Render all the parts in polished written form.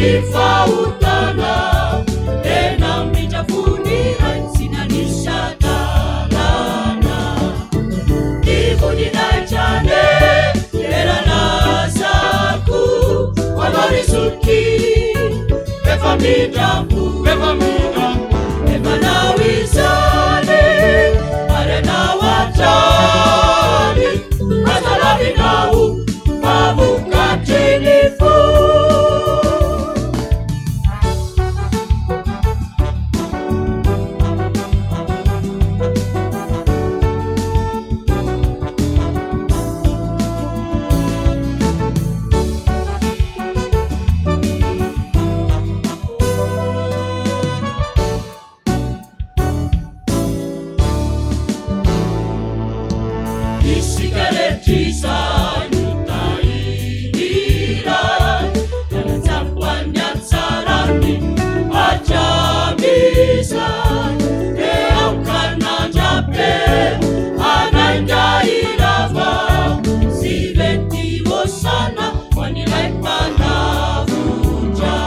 ny fahotana, dia namindra fo ny Ray tsy nanisa dalàna. Ny voninahitra anie erana zako, ho anao ry zoky, be famindram-po, be famindram-po, efa nao izany, ary anao hatrany, aza lavinao fa vokatry ny fo. Isika rehetra izany no tahin'ira, Nanatsapa ny hatsarany hatramin'izay. Dia aoka nandrape hanainga hirava, sy mety hosana ho an'ilay Mpanavotra.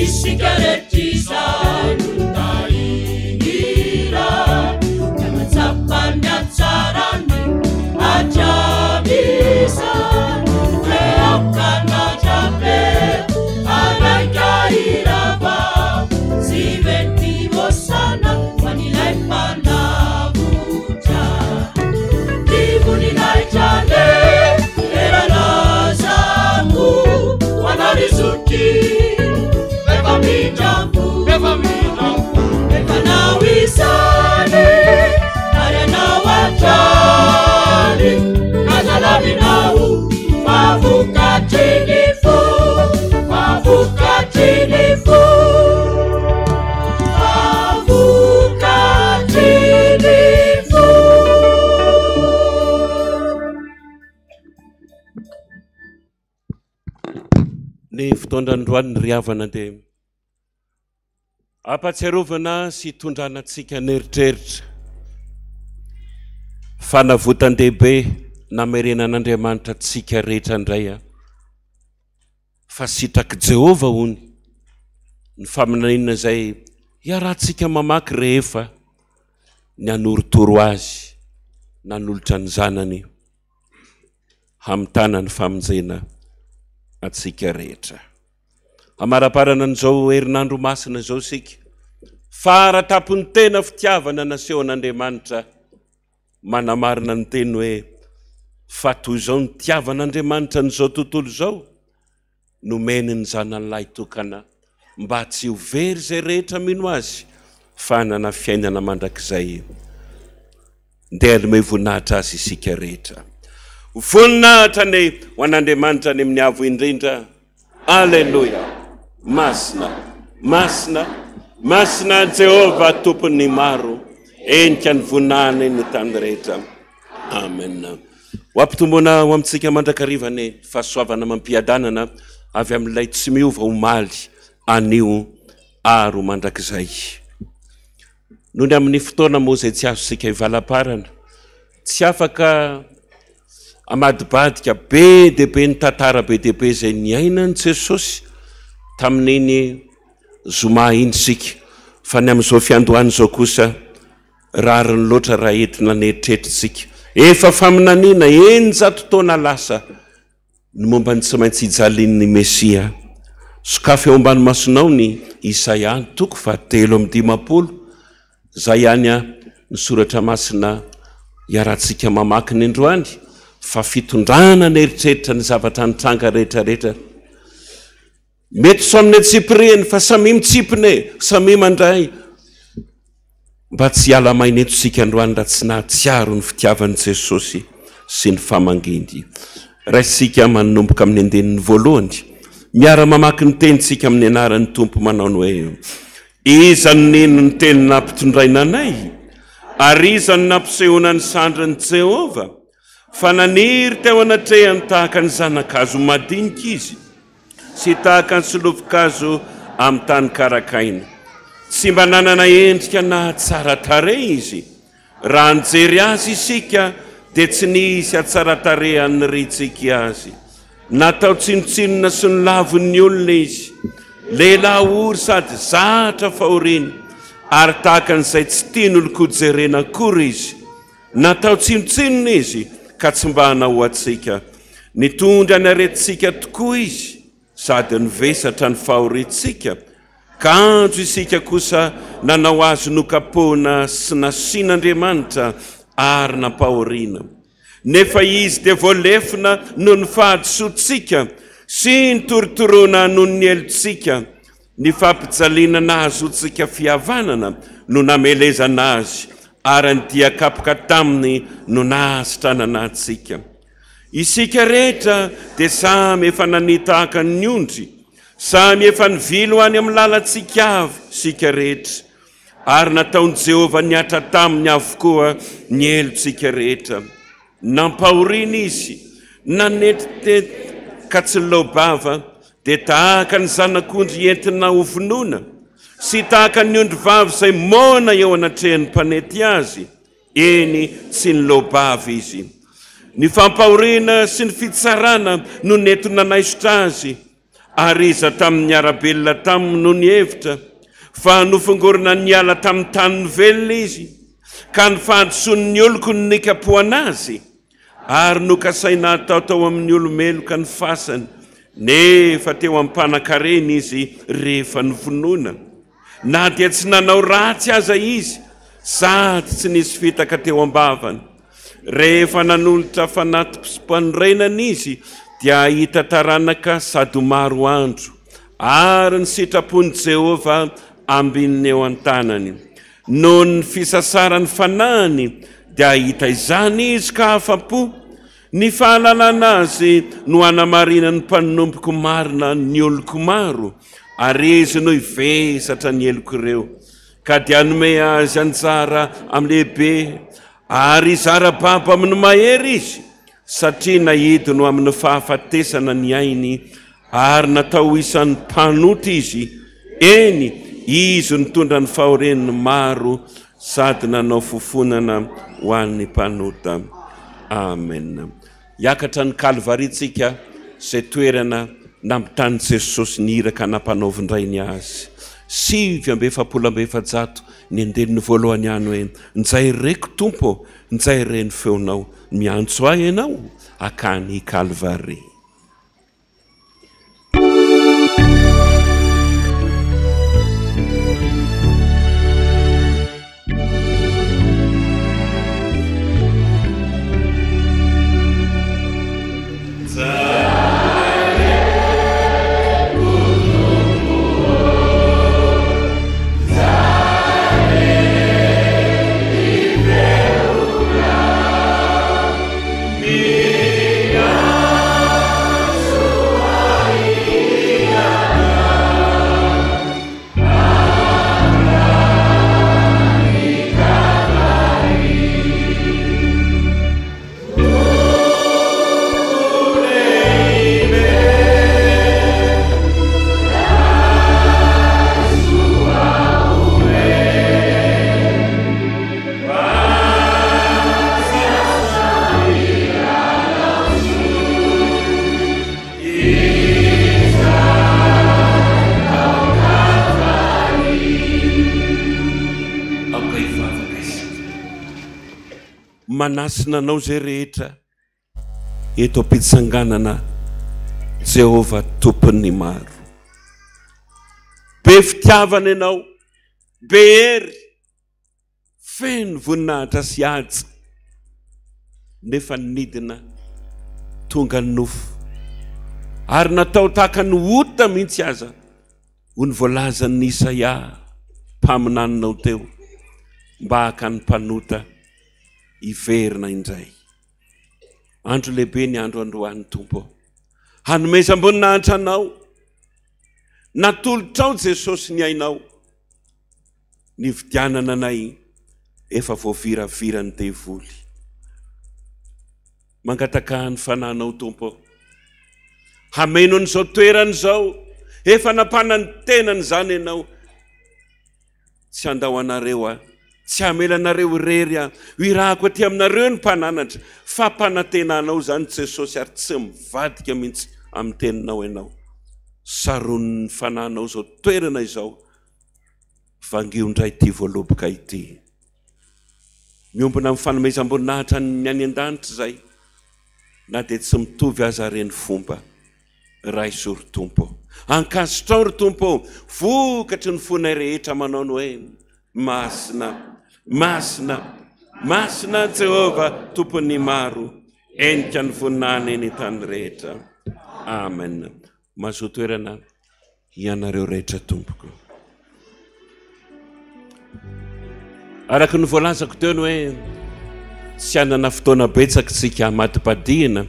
Isika rehetra izany no tahin'ira, Nanatsapa ny hatsarany hatramin'izay. Dia aoka nandrape hanainga hirava, sy mety hosana ho an'ilay Mpanavotra. Ny voninahitra anie erana zako, ho anao ry zoky, be famindram-po, be famindram-po, efa nao izany, ary anao hatrany, aza lavinao, fa vokatry ny fo, fa vokatry ny fo, fa vokatry ny fo. Ny fotoana androany ry havana dia ampahatsiarovana sy hitondrana antsika an'eritreritra fanavotan-dehibe namerenan'Andriamanitra antsika rehetra indray fa sitrak'i Jehovah hono ny faminaniana izay iarahantsika mamaky rehefa ny hanorotoro azy nanolotra ny zanany hamitana ny famonjena antsika rehetra. Hamaraparana an'izao herinandro masina izao isika. Fara-tampon'ny tena fitiavana nasehon'Andriamanitra manamarina ny teny hoe fa toy izao nitiavan'Andriamanitra an'izao tontolo izao, nomeny ny Zanany lahy tokana mba tsy ho very izay rehetra mino Azy fa hanana fiainana mandrakizay. Ndeha hanome voninahitra Azy isika rehetra. Voninahitra anie ho an'Andriamanitra any amin'ny avo indrindra. Aleloia! Masina, masina, masina Jehovah Tompon'ny maro, henika ny voninahiny ny tany rehetra. Amen. Ho ampitomboina ho amintsika mandrakariva ny fahasoavana amam-piadanana avy amin'ilay tsy miova omaly, anio ary ho mandrakizay. Noho ny amin'ny fotoana moa izay tsy azontsika ivalaparana, tsy afaka amadibadika be dia be ny tantara be dia be izay niainan'i Jesosy tamin'iny zoma iny isika, fa ny amin'izao fiandohana izao kosa Rariny loatra raha entina ny eritreritritsika. Efa faminaniana 600 taona lasa ny momba ny tsy maintsy hijalian'ny Mesia. Sokafy eo ambany masonao ny Isaia toko faha-53, izay ihany ny soratra masina iarahantsika mamaky ny androany, fa fitondrana ny eritreritra ny zavatra nitranga rehetra rehetra. Mety sao amin'ny antsipirihany fa samia mitsipona e, samia mandray. Mba tsy hiala maina eto isika androany raha tsy nahatsiaro ny fitiavan'i Jesosy sy ny famanginy. Raisintsika manomboka amin'ny andininy voalohany. Miara-mamaky ny tenintsika amin'ny anaran'ny Tompo manao ny hoe, Iza no nino ny teny nampitondraina anay? Ary iza no nampisehoana ny sandrin'i Jehovah? Fa naniry teo anatrehany tahaka ny zana-kazo madinika izy, sy tahaka ny solofon-kazo amin'ny tany karakaina. Tsy mba nanana endrika nahatsara tarehy izy. Raha nijery azy isika, dia tsy nisy hatsaran-tarehy haniriantsika azy. Natao tsinontsinona sy nolavin'ny olona izy. Lehilahy ory sady zatra fahoriana, ary tahaka an'izay tsy tian'olon-kojerena akory izy. Natao tsinontsinona izy, ka tsy mba hanao ho antsika. Nitondra ny aretintsika tokoa izy, sady nivesatra ny fahoriantsika, kanjo isika kosa nanao azy nokapohina sy nasian'Andriamanitra ary nampahoriana. Nefa izy dia voalefona noho ny fahadisoantsika sy notorotoroana noho ny helotsika. Ny fampijaliana nahazoantsika fihavanana no namelezana azy, ary ny dia kapoka taminy no nahasitranana antsika. Isika rehetra dia samy efa nania tahaka ny ondry, samy efa nivily ho any amin'ny lalantsika avy isika rehetra, ary nataon'i Jehovah nihatra taminy avokoa ny helotsika rehetra. Nampahoriana izy, nanetritety ka tsy niloa-bava, dia tahaka ny zanak'ondry entina hovonoina, sy tahaka ny ondrivavy izay moana eo anatrehan'ny mpanety azy. Eny, tsy niloa-bava izy. Ny fampahoriana sy ny fitsarana no nety nanaisotra azy, ary iza tamin'ny niara-belona taminy no nihevitra fa nofongorina niala tamin'ny tanin'ny velona izy, ka ny fahadisoan'ny oloko no nikapohana azy? Ary nokasaina hatao tao amin'ny olo-meloka ny fasany, nefa teo am-panankarena izy rehefa novonoina. Na dia tsy nanao ratsy aza izy, sady tsy nisy fitaka teo am-bavany. Rehefa nanolotra fanati-panorenana izy, dia hahita taranaka sady ho maro andro, ary ny sitrapon'i Jehovah ambininy eo an-tanany. Noho ny fisasaran'ny fanahiny dia hahita izany izy ka afa-po. Ny fahalalana azy no hanamarinan'ny mpanompoko marina ny oloko maro, ary izy no hivesatra ny helok'ireo. Ka dia hanome azy anjara amin'ny lehibe, ary hizara babo amin'ny mahery izy, satria naidiny ho amin'ny fahafatesana ny ainy, Ary natao ho isan'ny mpanota izy, eny, izy nitondra ny fahorian'ny maro sady nanao fofonana ho an'ny mpanota. Amen. Hiakatra ny Kalvary tsika, izay toerana nampitan'i Jesosy ny iraka nampanaovin-dRainy azy. 449 ny andininy voalohany ihany hoe, Njay reko Tompo ô, njay re ny feonao, miantso ahy Ianao hakany Kalvary. Aoka hivavaka isika. Manasina anao izay rehetra eto am-pitsanganana Jehovah Tompon'ny maro. Be fitiavana ianao, be hery. Feno voninahitra sy haja, nefa nidina tonga ny nofo, ary natao tahaka ny ota mihitsy aza, hoy ny voalazan'i Isaia mpaminaninao teo, mba haka ny mpanota hiverina indray. Andro lehibe ny andro androany, Tompo ô. Hanomezam-boninahitra Anao. Natolotrao Jesosy ny ainao. Nividianana anay efa voaviraviran'ny devoly. Mangataka ny Fanahinao Tompo ô. Hameno an'izao toerana izao. Efa nampanantenana izany Ianao. Tsy handao anareo Aho. Tsy hamela anareo irery Aho. Ho irahako aty aminareo ny Mpananatra. Fampanantenanao izany Jesosy ary tsy mivadika mihitsy. amin'ny teninao ianao. Saronin'ny fananao izao toerana izao. Vangio indray ity voaloboka ity. Miombona amin'ny fanomezam-boninahitra ny any an-danitra izay, na dia tsy mitovy aza re ny fomba. Raiso ry Tompo ô. Ankasitrao ry Tompo ô, vokatry ny fonay rehetra manao ny hoe, Masina, masina, masina Jehovah Tompon'ny maro, henika ny voninahiny eny an-tany rehetra. Amen. Mazoa toerana ianareo rehetra tompoko. Araka ny voalazako teo ny hoe tsy hanana fotoana betsaka isika hamadibadihina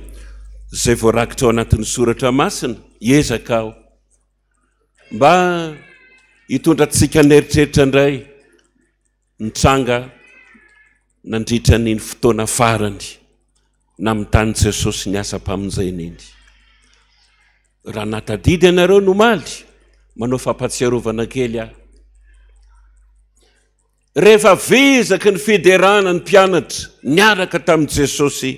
izay voarakitra ao anatin'ny soratra masina. Hiezaka aho mba hitondra antsika an'eritreritra indray ny tranga nandritra an'iny fotoana farany namitàn'i Jesosy ny asam-pamonjena iny. Raha nahatadidy ianareo ny omaly, manao fampahatsiarovana kely aho. Rehefa vizaky ny fiderana ny mpianatra niaraka tamin'i Jesosy,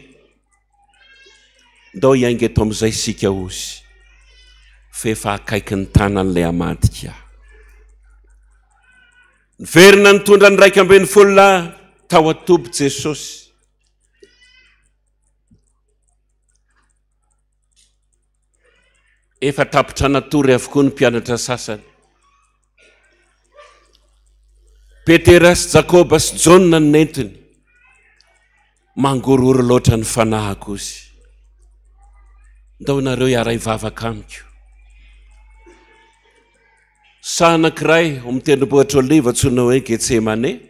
ndao hiainga eto amin'izay isika hozy, fa efa akaiky ny tanan'ilay hamadika. Niverina nitondra ny 11 lahy tao an-toby Jesosy. Efa tapitra natory avokoa ny mpianatra sasany. Petera sy Jakoba sy Jaona no nentiny. Mangorohoro loatra ny fanahiko ozy. Ndao nareo hiara hivavaka amiko. Saha anankiray ao amin'ny tendrombohitra Oliva antsoina hoe Getsemane.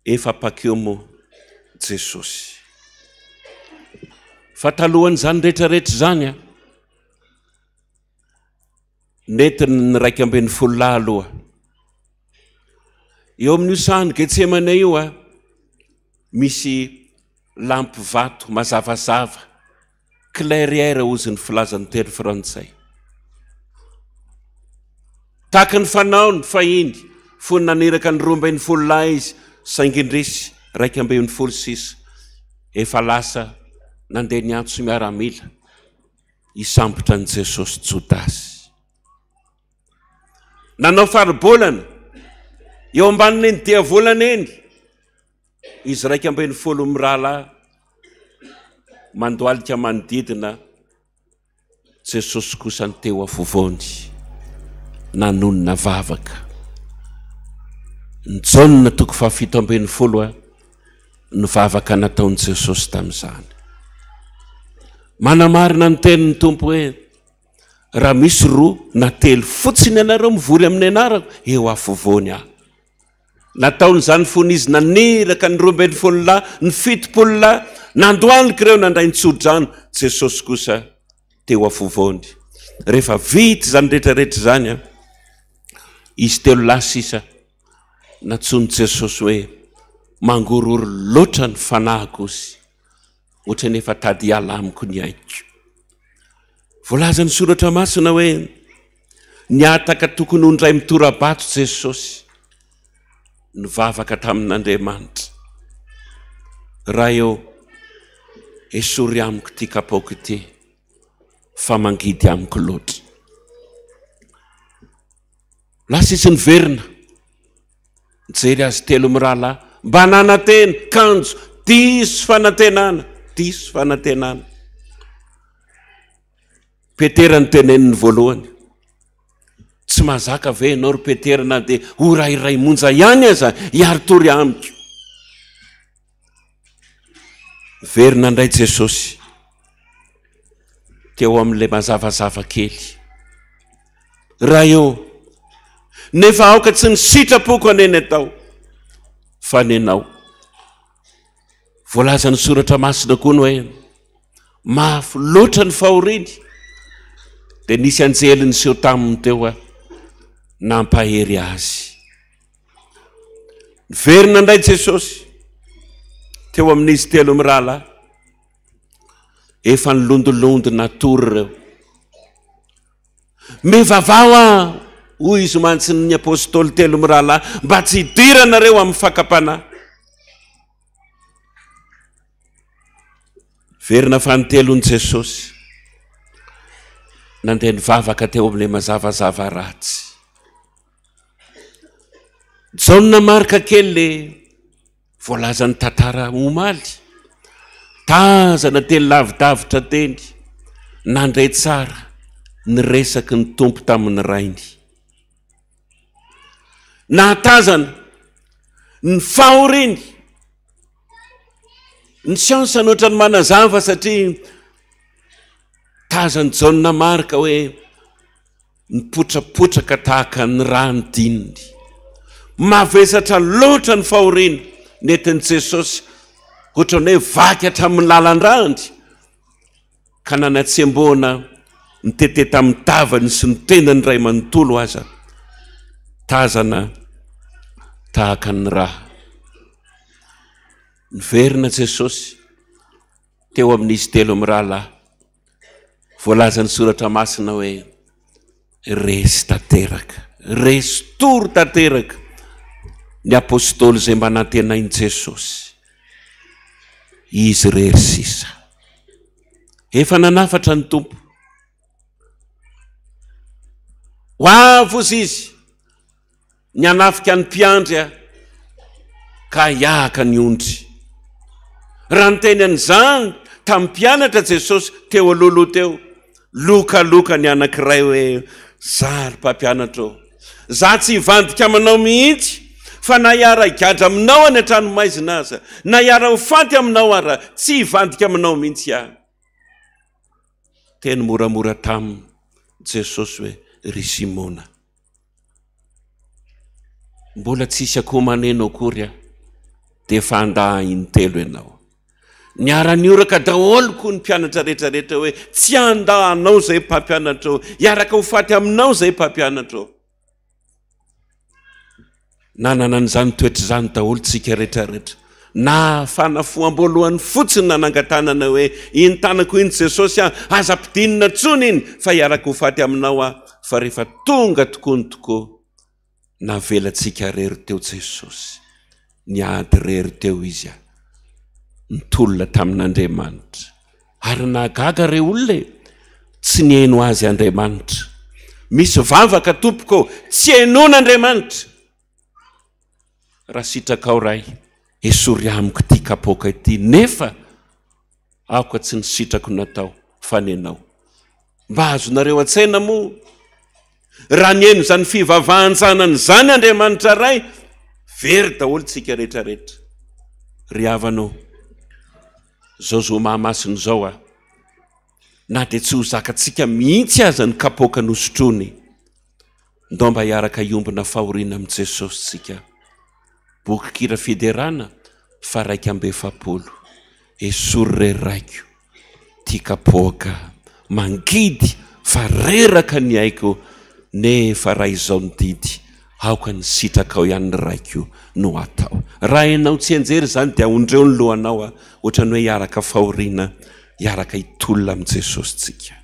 Efa mpakeo moa Jesosy. Fa talohan'izany rehetrarehetra izany an, nentiny ny 11 lahy aloha. Eo amin'io sahan'i Getsemane io an, misy lampy vato mazavazava. Clairière hozy ny filazan'ny teny frantsay. Tahaka ny fanaony fahiny, fony naniraka ny 12 lahy izy, saingy indrisy, 11 sisa, efa lasa nandeha niantso miaramila hisambotra an'i Jesosy Jodasy. Nanao faribolana eo ambanin'iny diavolana iny, Izy 11 mirahalahy mandohalika manodidina Jesosy kosa ny teo afovoany nanonona vavaka. Ny Jaona toko faha-17 a ny vavaka nataon'i Jesosy tamin'izany. Manamarina ny tenin'ny Tompo hoe raha misy roa na telo fotsiny ianareo mivory amin'ny anarako, eo afovoany aho. Nataony izany fony izy naniraka ny 12 lahy, ny 70 lahy, nandohalika ireo nandray ny tsodrano, Jesosy kosa teo afovoany. Rehefa vita izany rehetra rehetra izany, izy telo lahy sisa nantsoin'i Jesosy hoe mangorohoro loatra ny fanahiko izy, ohatran'ny efa tady hiala amiko ny aiko. Voalazan'ny soratra masina hoe Nihataka tokony ho indray mitora-bato Jesosy. Nivavaka tamin'Andriamanitra. Ray ô, esory amiko ity kapoaka ity, fa mangidy amiko loatra. Lasa izy niverina, nijery azy telo mirahalahy, mba nanantena, kanjo diso fanantenana, diso fanantenana. Petera no teneniny voalohany. Tsy mahazaka ve ianao ry Petera na dia ora iray monja ihany aza hiari-tory amiko? Niverina indray Jesosy teo amin'ilay mazavazava kely. Ray ô, nefa aoka tsy ny sitrapoko anie ny atao fa ny anao. Voalazan'ny soratra masina koa ny hoe Mafy loatra ny fahoriany, dia nisy anjely niseho taminy teo nampahery azy. Niverina indray Jesosy teo amin'izy telo mirahalahy. Efa nilondolondo natory ireo. Mivavaha aho, hoy izy mantsy ny apôstôly telo mirahalahy, mba tsy hidiranareo amin'ny fakam-panahy. Verina fanintelony Jesosy. Nandeha nivavaka teo amin'ilay mazavazava ratsy. Jaona Marka kely le voalazan'ny tantara omaly. Tazana teny lavidavitra teny, nandre tsara ny resaky ny Tompo tamin'ny Rainy. Nahatazana ny fahoriany. Ny siansa no ohatran'ny manazava satria tazan'i Jaona Marka hoe nipotrapotraka tahaka ny rà ny dininy. Mavesatra loatra ny fahoriana nentin'i Jesosy, ohatran'ny hoe vaky hatramin'ny lalan-dràny, ka nanatsembohana nitete tamin'ny tavany sy ny tenany iray manontolo aza, tazana tahaka ny rà. Niverina Jesosy teo amin'izy telo mirahalahy. Voalazan'ny Soratra Masina hoe resy tanteraka, resy tory tanteraka ny apostoly izay mba nantenain'i Jesosy. Izy irery sisa. Efa nanafatra ny Tompo. Ho avy ozy izy. Ny hanafika ny mpiandry aho, ka hiahaka ny ondry. Raha niteny an'izany tamin'ny mpianatra Jesosy teo alohaloha teo, lokaloka ny anankiray hoe, Za ry mpampianatra ô, za tsy hivandika aminao mihitsy, fa na hiara-higadra aminao any an-tranomaizina aza, na hiara-ho faty aminao ara, tsy hivandika aminao mihitsy aho. Teny moramora taminy Jesosy hoe, Ry Simona. Mbola tsisy akoho maneno akory aho dia efa handà intelo ianao. Niara-nioraka daholo koa ny mpianatra rehetrarehetra hoe tsy handà anao izay mpampianatra ô, hiaraka ho faty aminao izay mpampianatra ô. Nanana an'izany toetra izany daholo tsika rehetrarehetra. Nahafana fo am-boalohany fotsiny nanangan-tanana hoe, Iny tanako iny Jesosy a, aza ampidinina intsony iny fa hiaraka ho faty aminao aho. Fa rehefa tonga tokoa ny tokoa, navelantsika rery teo Jesosy. Niady rery teo Izy a. Nitolona tamin'Andriamanitra. Ary nahagaga re olona e! Tsy nihaino azy Andriamanitra. Misy vavaka tompoko tsy henoin'Andriamanitra. Raha sitrakao Ray, esory amiko ity kapoaka ity, nefa aoka tsy ny sitrako no atao fa ny anao. Mba azonareo an-tsaina moa raha nihaino izany fivavahan-janany izany Andriamanitra Ray, very daholo tsika rehetrarehetra. Ry havana ô, izao zoma masina izao a, na dia tsy ho zakantsika mihitsy aza ny kapoaka nosotroiny, ndao mba hiaraka hiombona fahoriana amin'i Jesosy tsika. Bokin-kira fiderana faha 41. Esory re Raiko ty kapoaka mangidy fa reraka ny aiko nefa raha izao ny didy aoka ny sitrakao ihany ry Raiko no atao. Raha enao tsianjery izany dia aondreo ny lohanao a, ohatran'ny hoe hiaraka fahoriana hiaraka hitolona amin'i Jesosy tsika.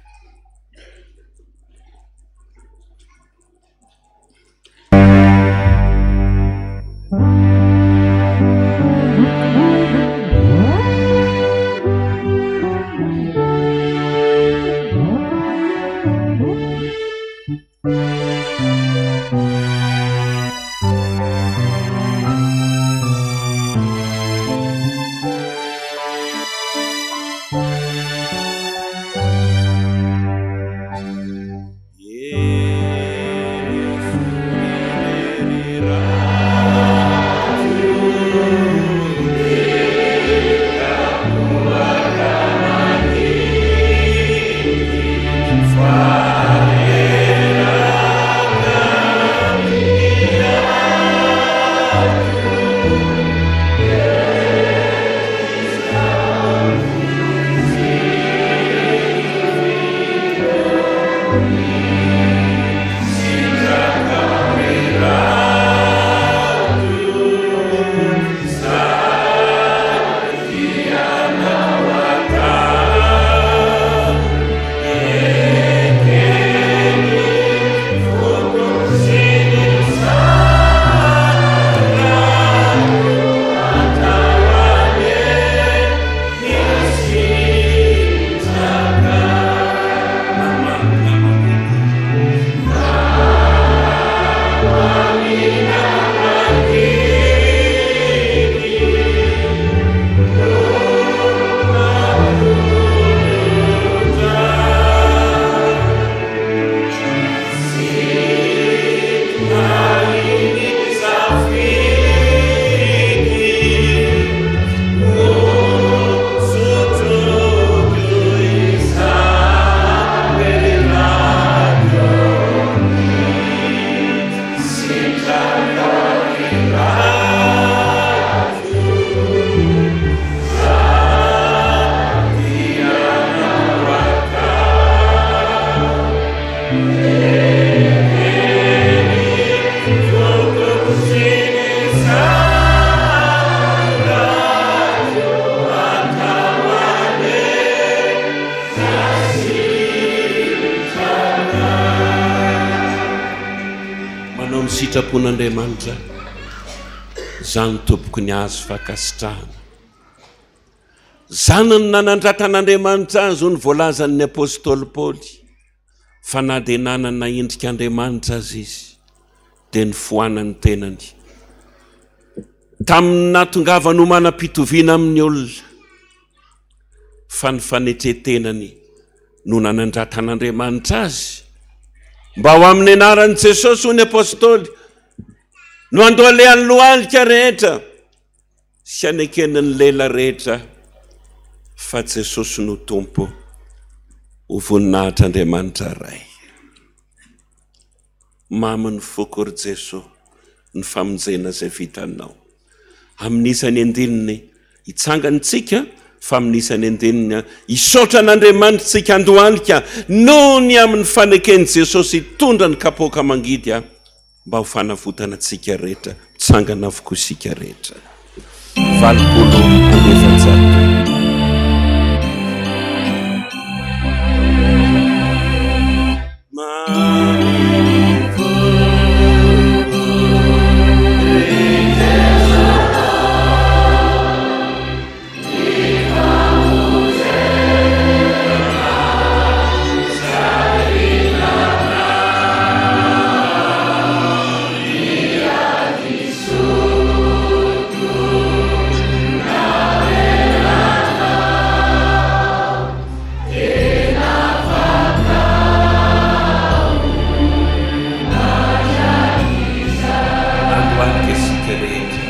sitrapon'Andriamanitra, izany tompoko ny azo fankasitrahana. Izany no nanandratan'Andriamanitra azy, hoy ny voalazan'ny apostoly Paoly, fa na dia nanana endrik'Andriamanitra aza izy, dia nifoanany tenany. Tamin'ny nahatongavany ho manam-pitoviana amin'ny olona, fa ny fanetren-tenany no nanandratan'Andriamanitra azy, mba ho amin'ny anaran'i Jesosy, hoy ny apostoly, no handohalehan'ny lohalika rehetra sy hanekeny ny lela rehetra fa Jesosy no Tompo, ho voninahitr'Andriamanitra Ray. Mamy ny foko ry Jeso ny famonjena izay vitanao. Amin'ny isany andininy hitsangana isika fa amin'ny isany andininy hisaotra an'Andriamanitra isika andohalika noho ny amin'ny faneken'i Jesosy hitondra ny kapoaka mangidy mba ho fanavotana antsika rehetra. Mitsangana avokoa isika rehetra. 480. Andohalika isika rehetra.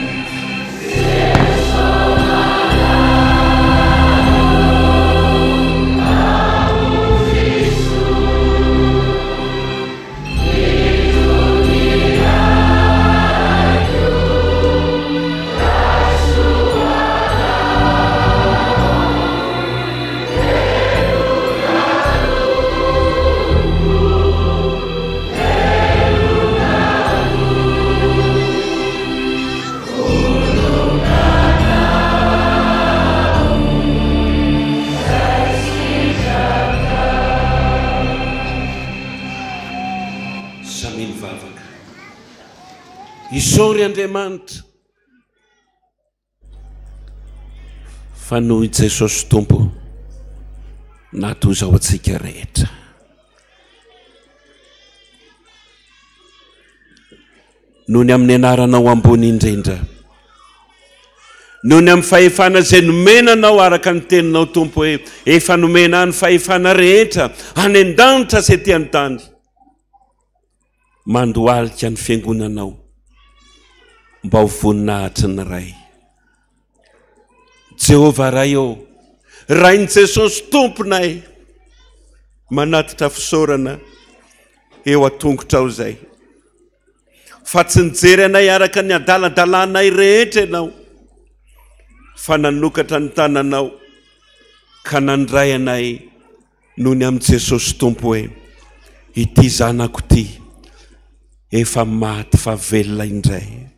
Samia mivavaka. Isaory Andriamanitra fa noho i Jesosy Tompo natoza ho antsika rehetra. Noho ny amin'ny anaranao ambony indrindra. Noho ny amin'ny fahefana izay nomena anao araka ny teninao Tompo hoe efa nomena ahy ny fahefana rehetra any an-danitra sy ety an-tany. Mandohalika ny fiangonanao mba ho voninahitry ny Ray. Jehovah Ray ô, Rain'i Jesosy Tomponay, manatitra fisaorana eo an-tongotrao izay. Fa tsy nijery anay araka ny adaladalànay rehetra ianao, fa nanokatra ny tananao ka nandray anay noho ny amin'i Jesosy Tompo hoe, ity zanako ity efa maty fa velona indray.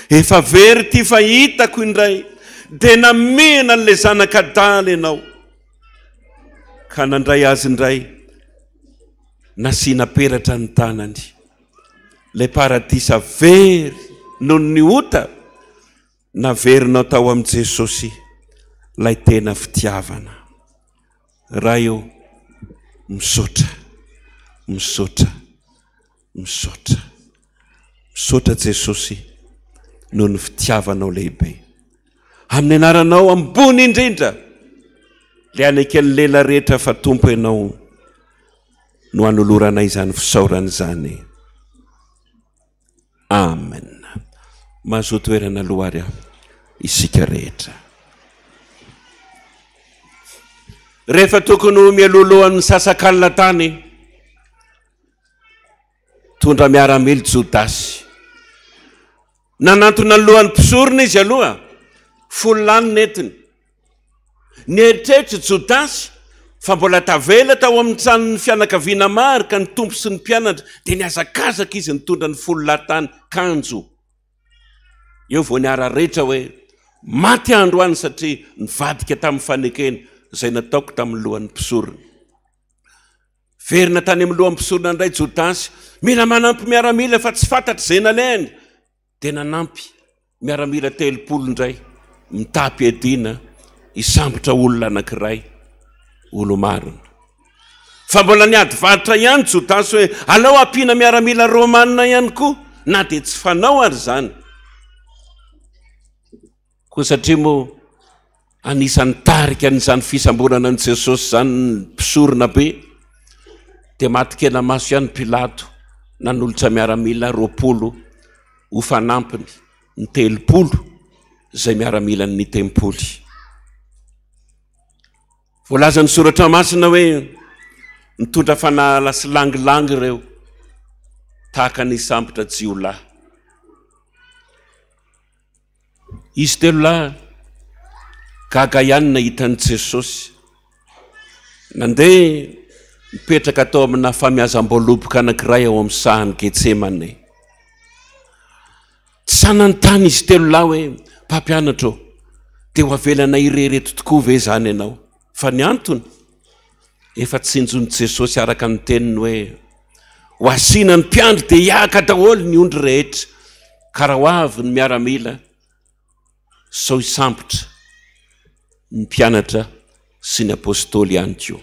Efa very ity fa hitako indray. Dia namehana an'ilay zanaka adala ianao ka nandray azy indray, nasiana peratra ny tanany. Ilay paradisa very noho ny ota, naverinao tao amin'i Jesosy ilay tena fitiavana. Ray ô, misaotra, misaotra, misaotra. Misaotra Jesosy noho ny fitiavanao lehibe. Amin'ny anaranao ambony indrindra, le aneken'ny lela rehetra fa Tompo ianao no anoloranay izany fisaorana izany. Amen. Mahazoa toerana aloha ary aho isika rehetra. Rehefa tokony ho mialohalohan'ny misasakalina tany, tondra miaramila Jodasy. Nanantona ny lohan'ny mpisorona izy aloha, folo lahy no nentiny. Nieritreritra i Jodasy fa mbola tavela tao amin'ny tranon'ny fianakaviana Marka ny Tompo sy ny mpianatra, dia nihazakazaka izy nitondra ny folo lahy tany, kanjo eo vao niara-rehetra hoe, Maty aho androany satria nivadika tamin'ny fanekena izay nataoko tamin'ny lohan'ny mpisorona. Verina tany amin'ny lohan'ny mpisorona indray Jodasy, mila manampy miaramila fa tsy fantatra izay nalehany. Dia nanampy miaramila 30 indray mitam-piadiana hisambotra olona anankiray, olo-marina. Fa mbola niady varotra ihany Jodasy hoe aleo ampiana miaramila romanina ihany koa, na dia tsy fanao ary izany. Koa satria moa anisan'ny nitarika an'izany fisamborana an'i Jesosy izany ny mpisorona be, dia maty kena-maso ihany Pilato nanolotra miaramila 20 ho fanampiny ny 30 izay miaramilan'ny tempoly. Voalazan'ny soratra masina hoe nitondra fanala sy langilangy ireo tahaka ny sambotra jiolahy. Izy telo lahy gaga ihany nahita an'i Jesosy. Nandeha nipetraka tao amina famiazam-boaloboka anankiray ao amin'ny sahan'i Getsemane. Tsy sahy nanontany izy telo lahy hoe, Mpampianatra ô, dia ho avelanay irery eto tokoa ve izany ianao? Fa ny antony, efa tsinjon'i Jesosy araka ny teniny hoe, Ho asiana ny mpiandry dia hiaka daholo ny ondry rehetra, ka raha ho avy ny miaramila, sao hisambotra ny mpianatra sy ny apostoly ihany koa.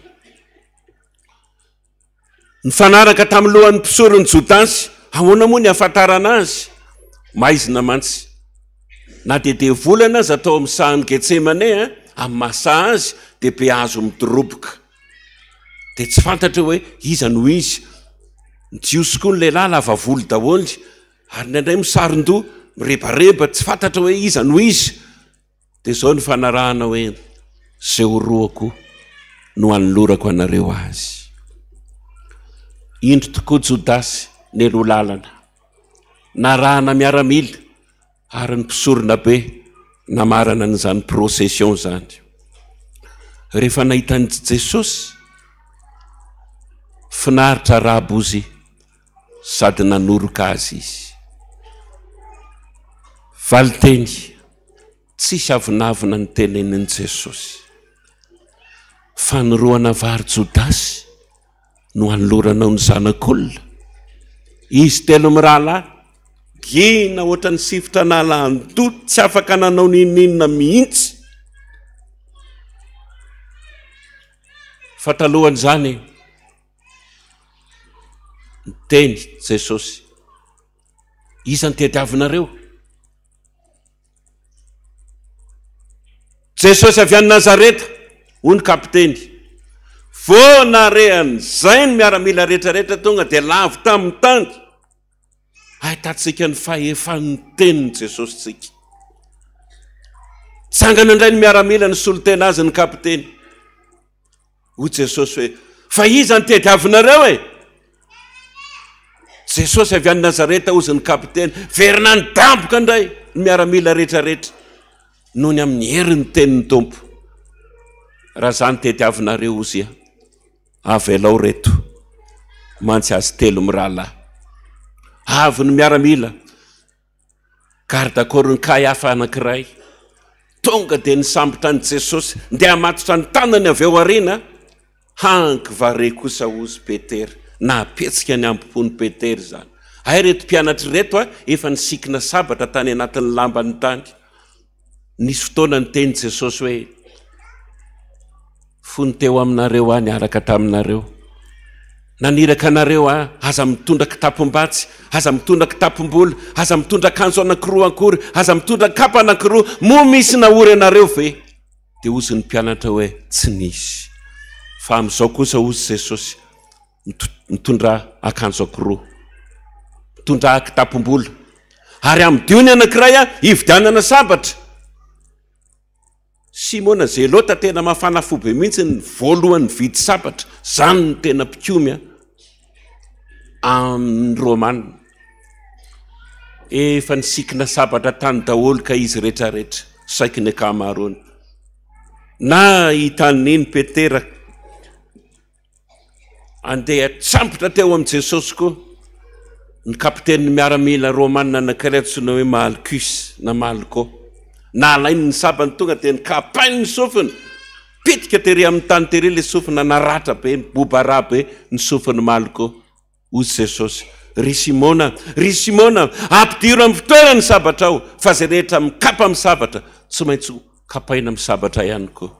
Nifanaraka tamin'ny lohan'ny mpisoron'i Jodasy. Ahoana moa ny hahafantarana azy? Maizina mantsy. Na dia devolana aza tao amin'ny sahan'i Getsemane, amin'ny maha saha azy, dia be hazo midoroboka. Dia tsy fantatra hoe iza no izy. Ny Jiosy koa ny lehilahy lava volo daholo, ary indraindray misaron-doha, mirebareba, tsy fantatra hoe iza no izy. Dia izao ny fanarahana hoe, Izay horohako no hanolorako anareo azy. Indro tokoa Jodasy nialoha lalana, narahana miaramila ary ny mpisoronabe namarana an'izany procession izany. Rehefa nahita an'i Jesosy, finaritra Rabozy sady nanoroka azy izy. Valinteny, Tsisy avonavona ny tenenin'i Jesosy. Fanorohana vary Jodasy no anoloranao ny Zanak'olona. Izy telo mirahalahy, gina ohatran'ny sifotra an'ala an-doha, tsy afaka nanao n'inon'inona mihitsy. Fa talohan'izany, niteny Jesosy, Iza no tediavinareo? Jesosy avy any Nazareta, hoy ny kapiteny. Vao nahare an'izay ny miaramila rehetrarehetra tonga dia lavo tamin'ny tany. Ahitantsika ny fahefan'ny tenin'i Jesosy tsika. Tsangana indray ny miaramila nisolo tena azy ny kapiteny. Hoy Jesosy hoe, Fa iza no tediavinareo e? Jesosy avy any Nazareta, hozy ny kapiteny. Verina nidamboka indray ny miaramila rehetrarehetra noho ny amin'ny herin'ny tenin'ny Tompo. Raha izany tediavinareo, hozy avelao reto mantsy azy telo mirahalahy. Avy ny miaramila. Garde corps-n'i Kaiafa anankiray, tonga dia nisambotra an'i Jesosy, ndeha hamatotra ny tanany avy ao aoriana, hanky vare kosa hozy Petera, nahapetsika ny hambom-pon'i Petera izany. Hay ireto mpianatra ireto efa nisikina sabatra tany anatin'ny lambany tany. Nisy fotoana niteny Jesosy hoe, Fony teo aminareo aho niaraka taminareo, naniraka anareo aho, aza mitondra kitapom-batsy, aza mitondra kitapom-bola, aza mitondra akanjo anankiroa akory, aza mitondra kapa anankiroa, moa misy nahory anareo ve? Dia hozy ny mpianatra hoe, Tsy nisy. Fa amin'izao kosa hozy Jesosy, mitondra akanjo ankiroa, mitondra kitapom-bola, ary amidio ny anankiray hividianana sabatra. Simona Zelota tena mafana fo be mihitsy ny voalohany nividy sabatra, zany no tena mpikomy a, amin'ny Romana. Efa nisikina sabatra tany daholo ka izy rehetrarehetra, saiky ny ankamaroany. Na hitan'iny Petera Andeha tsambotra teo amin'i Jesosy koa ny kapitenin'ny miaramila romanina anankiray antsoina hoe Malchus na Malko. Nalainy ny sabany tonga dia nokapainy ny sofiny. Nipitika tery amin'ny tany tery ilay sofina, naratra be, niboba rà be ny sofin'i Malko. Hoy Jesosy, Ry Simona, ry Simona, ampidiro amin'ny fitoerany ny sabatrao, fa izay rehetra mikapa amin'ny sabatra, tsy maintsy ho kapaina amin'ny sabatra ihany koa.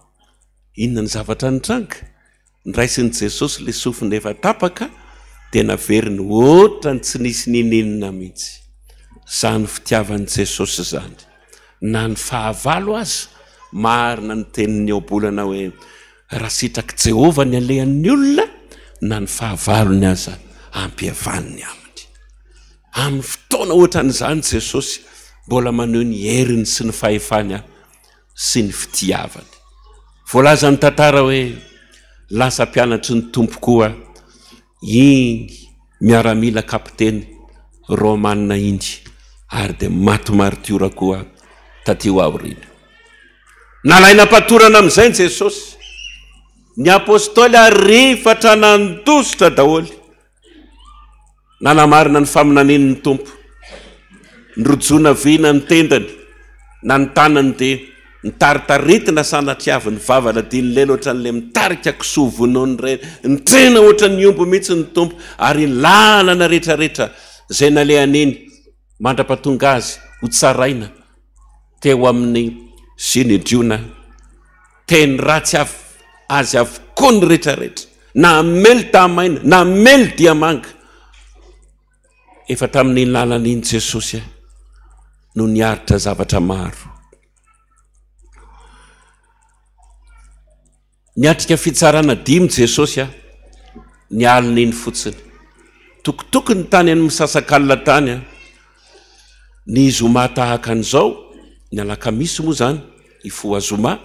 Inona ny zavatra nitranga? Noraisin'i Jesosy ilay sofina efa tapaka, dia naveriny hoatran'ny tsy nisy ninininona mihitsy. Izany fitiavan'i Jesosy izany. Na ny fahavalo aza, marina ny tenin'ny ohabolana hoe, Raha sitrak'i Jehovah ny alehan'ny olona, na ny fahavalony aza ampihavaniny aminy. Amin'ny fotoana hoatran'izany Jesosy mbola maneho ny heriny sy ny fahefany sy ny fitiavany. Voalazan'ny tantara hoe lasa mpianatry ny Tompo koa iny miaramila kapiteny romanina iny ary dia maty maritiora koa taty aoriana. Nalaina am-patorana amin'izay ny Jesosy. Ny apostoly ary rifatra nandositra daholo. Nanamarina ny faminaniany ny Tompo. Nirojona vina ny tendany na ny tanany dia nitaritaritina sanatriavy ny vava nadiny lela ohatran'ilay mitarika kisoa vonoiny ireny. Nitrena ohatran'ny omby mihitsy ny Tompo ary iny lalana rehetrarehetra izay nalehany iny mandra-pahatonga azy ho tsaraina teo amin'ny Synedriona. Teny ratsy azy avokoa ny rehetrarehetra, na hamely tahamaina, na hamely diamanga. Efa tamin'iny lalana iny Jesosy no niaritra zavatra maro. Niatrika fitsarana dimy Jesosy a, ny alina iny fotsiny. Tokotokony tany amin'ny misasakalina tany a, ny zoma tahaka an'izao, ny alakamisy moa izany, hifoha zoma,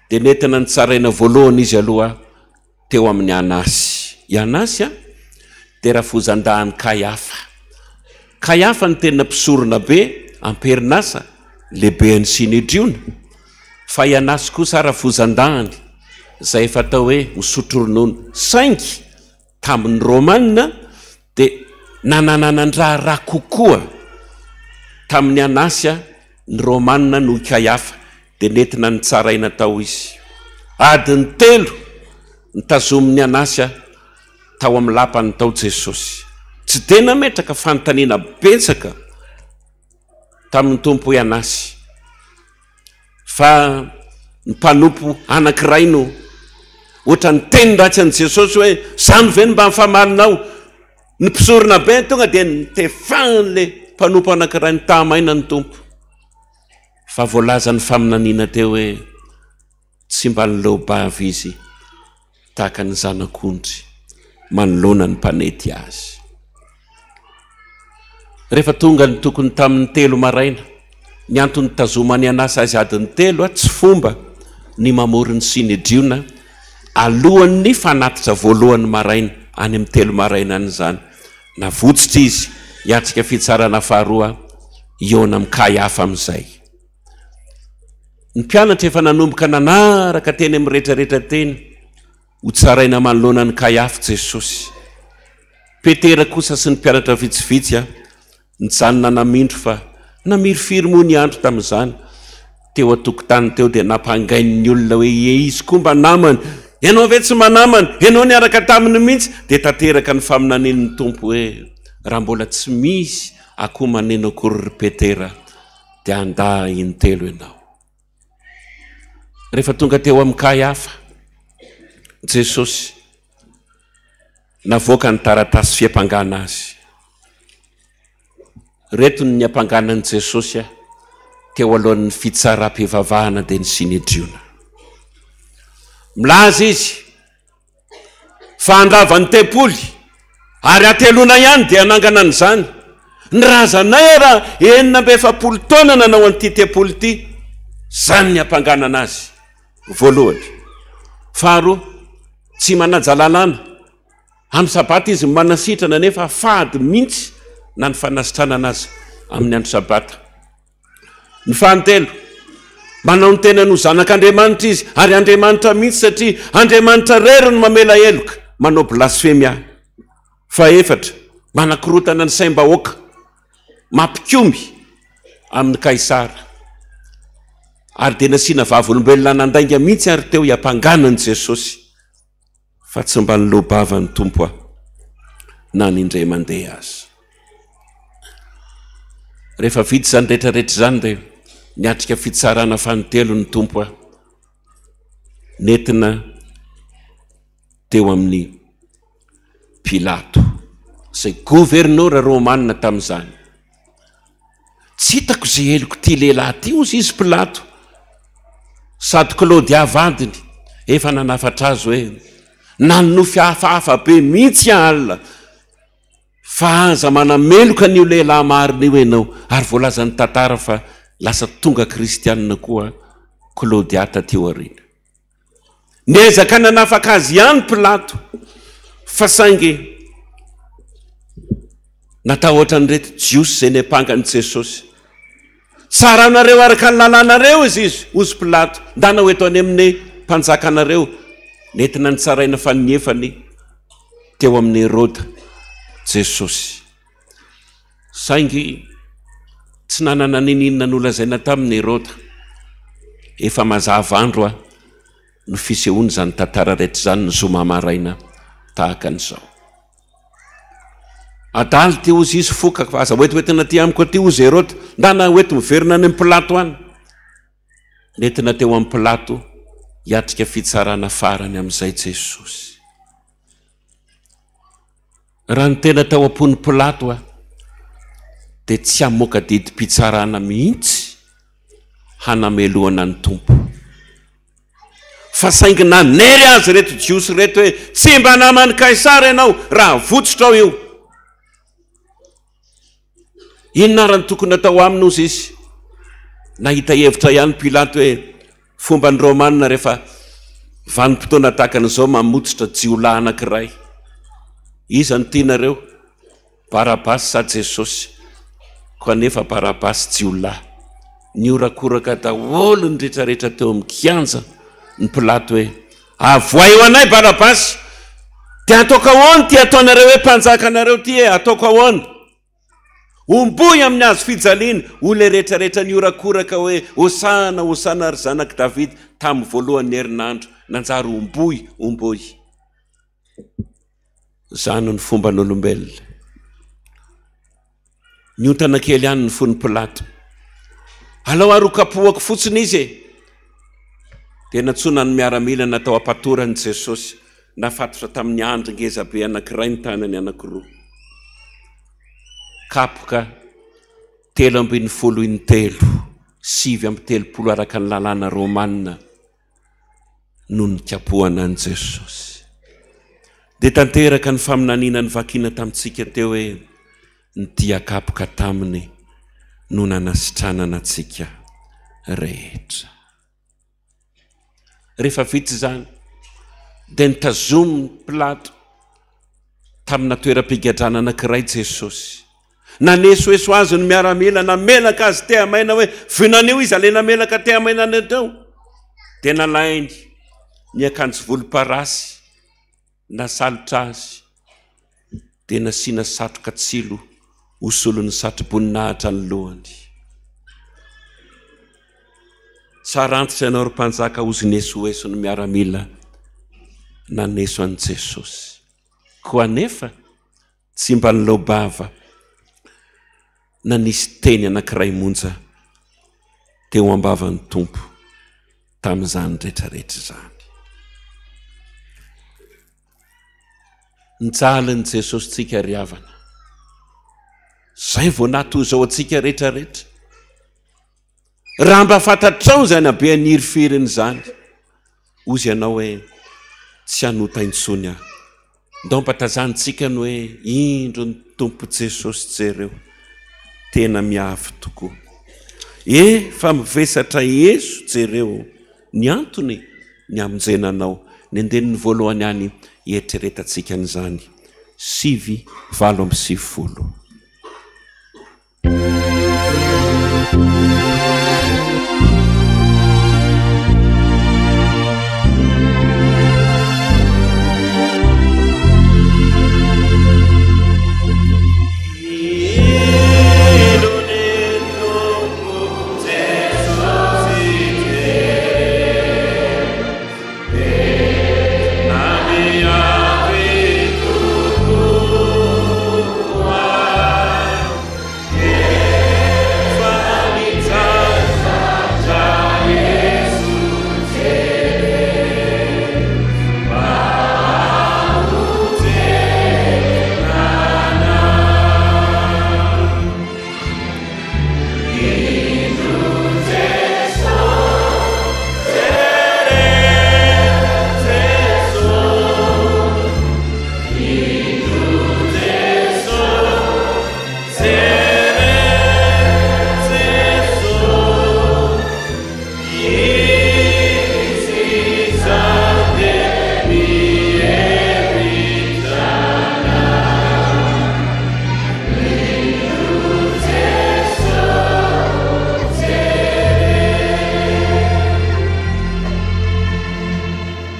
dia nentina nitsaraina voalohany izy aloha teo amin'i Anasy. I Anasy dia rafozan-dahin'i Kaiafa. Kaiafa no tena mpisorona be am-perinasa, lehiben'ny Synedriona, fa i Anasy kosa rafozan-dahiny, izay efa atao hoe misotro ronono. Saingy tamin'ny Romana dia nanananan-draharaha kokoa tamin'i Anasy ny Romana noho i Kaiafa. Dia nentina nitsaraina tao izy. Adiny telo nitazomin'i Anasy tao amin'ny lapany tao Jesosy. Tsy dia nametraka fanontaniana betsaka tamin'ny Tompo i Anasy, fa ny mpanompo anankiray no ohatra niteny ratsy an'i Jesosy hoe, Izany ve no mba nifamalinao? Ny mpisorona be tonga dia nitefahan'ilay mpanompo anankiray nitahamaina ny Tompo. Fa voalazan'ny faminaniana teo hoe tsy mba niloa-bava izy tahaka ny zanak'ondry manoloana ny mpanety azy. Rehefa tonga ny tokony tamin'ny telo maraina, ny antony nitazoman'i Anasa azy adiny telo, tsy fomba ny mamory ny Synedriona alohan'ny fanatitra voalohany maraina, any amin'ny telo maraina any izany. Navotsitra izy hiatrika fitsarana faharoa hihaona amin'i Kaiafa amin'izay. Ny mpianatra efa nanomboka nanaraka teny amin'ny rehetrarehetra teny hotsaraina manoloana an'i Kaiafa Jesosy. Petera kosa sy ny mpianatra vitsivitsy Nijanona namindro fa namirifiry moa ny andro tamin'izany. Teo an-tokotany teo dia nampangain'ny olona hoe ie izy koa mba namany. Ianao ve tsy mba namany? Ianao niaraka taminy mihitsy. Dia tanteraka ny faminanian'ny Tompo hoe raha mbola tsy misy akoho maneno akory ry Petera dia handà intelo ianao. Rehefa tonga teo amin'i Kaiafa Jesosy, navoaka ny taratasy fiampangana azy. Ireto ny niampangana an'i Jesosy teo alohan'ny fitsaram-pivavahana dia ny Synedriona. Milaza izy fa handrava ny tempoly ary hateloana ihany dia hanangana an'izany. Ny razanay ara 46 taona nanao an'ity tempoly ity. Izany ny hampanganana azy voalohany. Faharoa, tsy manaja lalàna. Amin'ny sabata izy no manasitrana nefa fady mihitsy na ny fanasitranana aza amin'ny andro sabata. Ny fahatelo, manao ny tenany ho zanak'Andriamanitra izy, ary Andriamanitra mihitsy satria Andriamanitra irery no mamela heloka, manao blasfemia. Fahefatra, manakorotana ny saim-bahoaka, mampikomy amin'i Kaisara. Ary dia nasiana vavolombelona nandainga mihitsy ary teo hiampangana an'i Jesosy fa tsy mba niloa-bava ny Tompo aho na ny indray mandeha aza. Rehefa vita izany rehetra rehetra izany dia niatrika fitsarana fanintelony ny Tompo aho. Nentina teo amin'i Pilato, izay governora romana tamin'izany. Tsy hitako izay helok'ity lehilahy ity, hozy izy Pilato. Sady Klaodia vadiny efa nanafatra azy hoe, Nanonofy hafahafa be mihitsy aho alina, fa aza manameloka an'io lehilahy marina io ianao. Ary voalazan'ny tantara fa lasa tonga kristianina koa Klaodia taty aoriana. Niezaka nanafaka azy ihany Pilato, fa saingy natahotra an'ireto Jiosy izay niampanga an'i Jesosy. Tsaranareo araka ny lalànareo izy izy, hozy Pilato, ndana ho eto any amin'ny mpanjakanareo. Nentina nitsaraina faninefany teo amin'i Heroda Jesosy. Saingy tsy nanana n'inon'inona nolazaina taminy Heroda. Efa mazava andro a no fisehoany izany tantara rehetra izany ny zoma maraina tahaka an'izao. Adala ity hozy izy foka fa aza hoentihoentina aty amiko aty hozy Heroda. Ndana hoenti miverina any amin'i Pilato any. Nentina teo amin'i Pilato hiatrika fitsarana farany amin'izay Jesosy. Raha ny tena tao am-pon'i Pilato dia tsy hamoaka didim-pitsarana mihitsy hanamelohana ny Tompo. Fa saingy nanery azy ireto Jiosy ireto hoe, Tsy mba naman'i Kaisara ianao raha avotsotrao io. Inona ary no tokony hatao aminy hozy izy? Nahita hevitra ihany Pilato hoe fomban'ny Romana rehefa vanim-potoana tahaka an'izao mamotsitra jiolahy anankiray. Iza no tianareo? Barabasy sa Jesosy? Koa nefa Barabasy jiolahy. Nihorakoraka daholo ny rehetrarehetra teo amin'ny kianja ny Pilato hoe Avoahy ho anay Barabasy! Dia ataoko ahoana ity ataonareo hoe mpanjakanareo ity e? Ataoko ahoana? Homboy amin'ny hazo fijaliana! Hoy ilay rehetrarehetra nihorakoraka hoe, Hosana, Hosana ry zanak'i Davida! Tamin'ny voalohan'ny herinandro, nanjary homboy, homboy. Izany no fomban'olombelona. Niontana kely ihany ny fon'i Pilato. Alao ary hokapohako fotsiny izy e! Dia nantsoina ny miaramila natao hampatoran'i Jesosy. Nafatotra tamin'ny andry ngezabe anankiray ny tanany anankiroa. Kapoka 13 intelo, 39 araka ny lalàna romanina no nikapohana an'i Jesosy. Dia tanteraka ny faminaniana novakiana tamintsika teo hoe ny dia kapoka taminy no nanasitranana antsika rehetra. Rehefa vita izany dia nitazomin'i Pilato tamina toeram-pigadrana anankiray Jesosy. Nanesoeso azy ny miaramila, namelaka azy tehamaina hoe vinanio izy, alena melaka tehamaina any teo. Dia nalainy ny akanjo volomparasy nasalotra azy, dia nasiana satroka tsilo ho solon'ny satroboninahitra ny lohany. Tsara antitra ianao ry mpanjaka hozy nesoeso ny miaramila naneso an'i Jesosy. Koa anefa Tsy mba nilaobava na nisy teny anankiray monja teo am-bavan'ny Tompo tamin'izany rehetrarehetra izany. Nijalin'i Jesosy tsika ry havana. Izay vao nahatoy izao antsika rehetrarehetra. Raha mba fantatrao izany habean'ny hiriferiny izany, hozy ianao hoe, Tsy hanota intsony aho. Ndao mba tazanintsika ny hoe, Indro ny Tompo Jesosy jereo, tena miavy tokoa. Efa mivesatra eso jereo ny antony ny hamonjena anao. Ny andininy voalohany ihany hieritreretantsika an'izany, 9 98.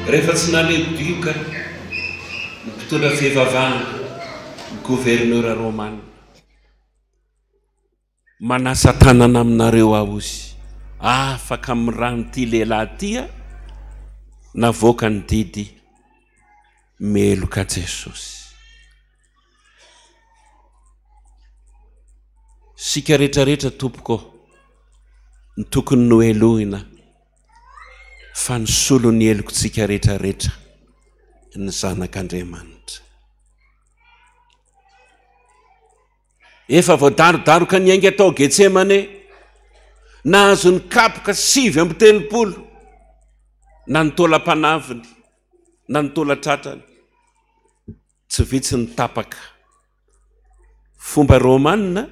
Rehefa tsy naleo-dioka ny mpitondra fivavahana, ny governora romana. Manasa tanana aminareo aho ozy, afaka amin'ny ran'ity lehilahy ity aho, navoaka ny didy, meloka Jesosy. Isika rehetra rehetra tompoko no tokony nohelohina fa nisolo ny helokontsika rehetra rehetra ny Zanak'Andriamanitra. Efa voadarodaroka niainga tao Getsemane, nahazo ny kapoka 39 na ny taolam-panaviny na ny taolan-tratrany. Tsy vitsy ny tapaka. Fomba romana,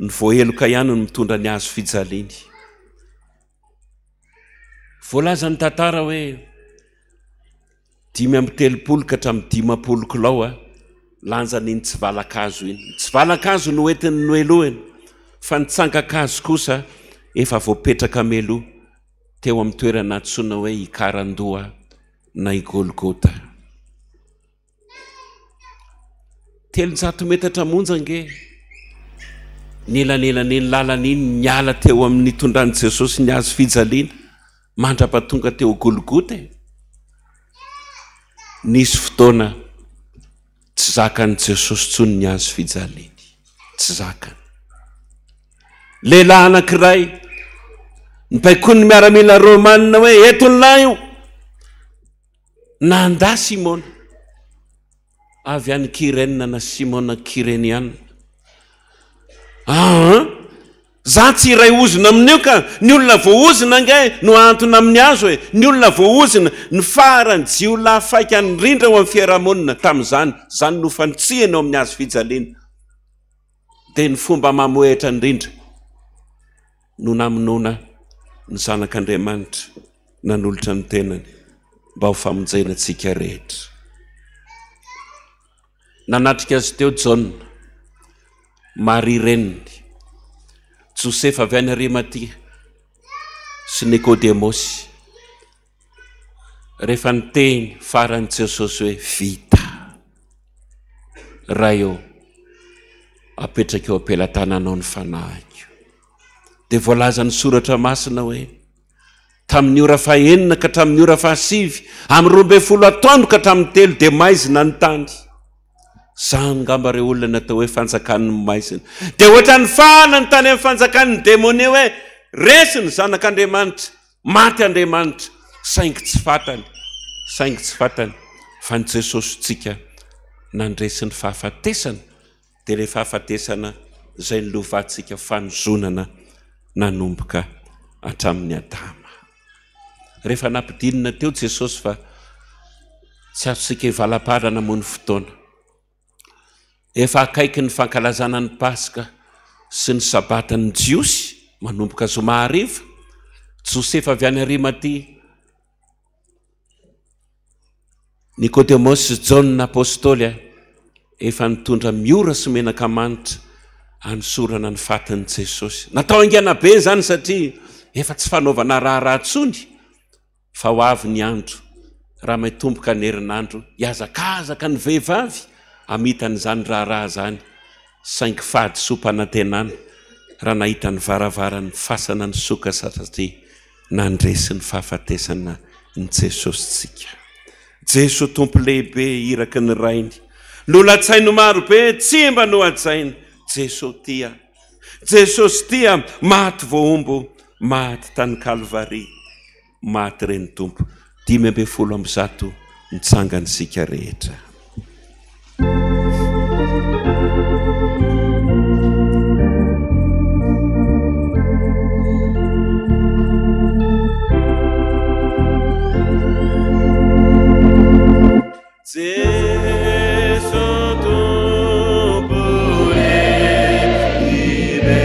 ny voaheloka ihany no mitondra ny hazo fijaliany. Voalazan'ny tantara hoe 35 ka hatramin'ny 50 kilao lanjan'iny tsivalan-kazo iny. Ny tsivalan-kazo no entin'ny nohelohina, fa ny tsangan-kazo kosa efa voapetraka meloa teo amin'ny toerana antsoina hoe Ikarandoha na i Golgota. 300 metatra monja ange ny elanelan'iny lalana iny niala teo amin'ny nitondran'i Jesosy ny hazo fijaliana mandra-pahatonga teo Golgota e. Nisy fotoana tsy zakan'i Jesosy intsony ny hazo fijaliany. Tsy zakany. Lehilahy anankiray nibaikoin'ny miaramila romanina hoe eto ny lahy io. Nandà Simona, avy any Kyrène na Simona Kyreniana. Aa! Za tsy iray ozona amin'io ka! Ny olona voaozona ange no ahantona amin'ny hazo e! Ny olona voaozona, ny farany jiolahy faika nirindra ao amin'ny fiarahamonina tamin'izany, izany no fantsihana eo amin'ny hazo fijaliana. Dia ny fomba mamohehitra indrindra no namonoana ny Zanak'Andriamanitra nanolotra ny tenany mba ho famonjena antsika rehetra. Nanatrika azy teo Jaona, Maria reniny, Josefa avy any Arimatia sy Nikodemosy. Rehefa niteny farany Jesosy hoe vita. Ray ô, apetraka eo am-pelatananao ny fanahiko. Dia voalazan'ny soratra masina hoe tamin'ny ora fahenina ka hatramin'ny ora fahasivy, amin'ny 12 atoandro ka hatramin'ny 3 dia maizina ny tany. Izany angamba ireo olona natao hoe fanjakan'ny maizina. Dia ohatran'ny fahana ny tany amin'ny fanjakan'ny demonia hoe resy ny zanak'Andriamanitra, maty Andriamanitra, saingy tsy fantany, saingy tsy fantany fa ny Jesosintsika nandresy ny fahafatesana dia ilay fahafatesana izay nolovantsika fanozonana nanomboka hatramin'i Adama. Rehefa nampidinina teo Jesosy fa tsy azontsika hivalamparana moa ny fotoana. Efa akaiky ny fankalazana ny Paska sy ny Sabatan'ny Jiosy, manomboka zoma hariva. Josefa avy any Arimatia, Nikodemosy sy Jaona Apostoly efa nitondra miora sy menaka manitra hanosorana ny fatin'i Jesosy. Natao haingana be izany satria efa tsy fanaovana raharaha intsony fa ho avy ny andro raha mitomboka ny herinandro hihazakazaka ny vehivavy hamita an'izany raharaha izany saingy fahadisoam-panantenana raha nahita ny varavaran'ny fasana nisoka satria nandresy ny fahafatesana ny Jesosintsika. Jeso Tompo lehibe iraky ny Rainy. Nolatsainy marobe tsy mba nohajaina. Jeso tia. Jesosy tia maty voahombo maty tany Kalvary maty reny Tompo 115 mitsangana isika rehetra. Jeso Tompo lehibe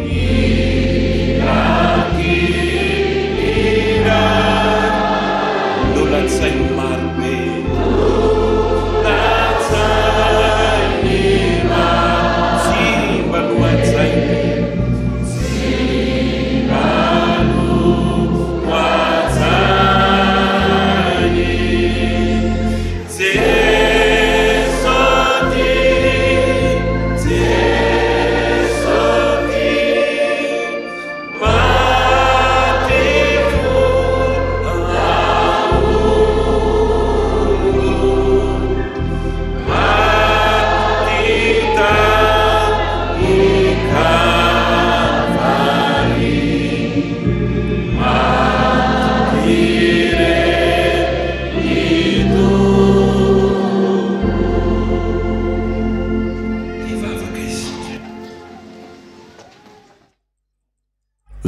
iraky Nolatsainy marobe Nolatsainy maro Tsy mba nohajainy Tsy mba nohajainy.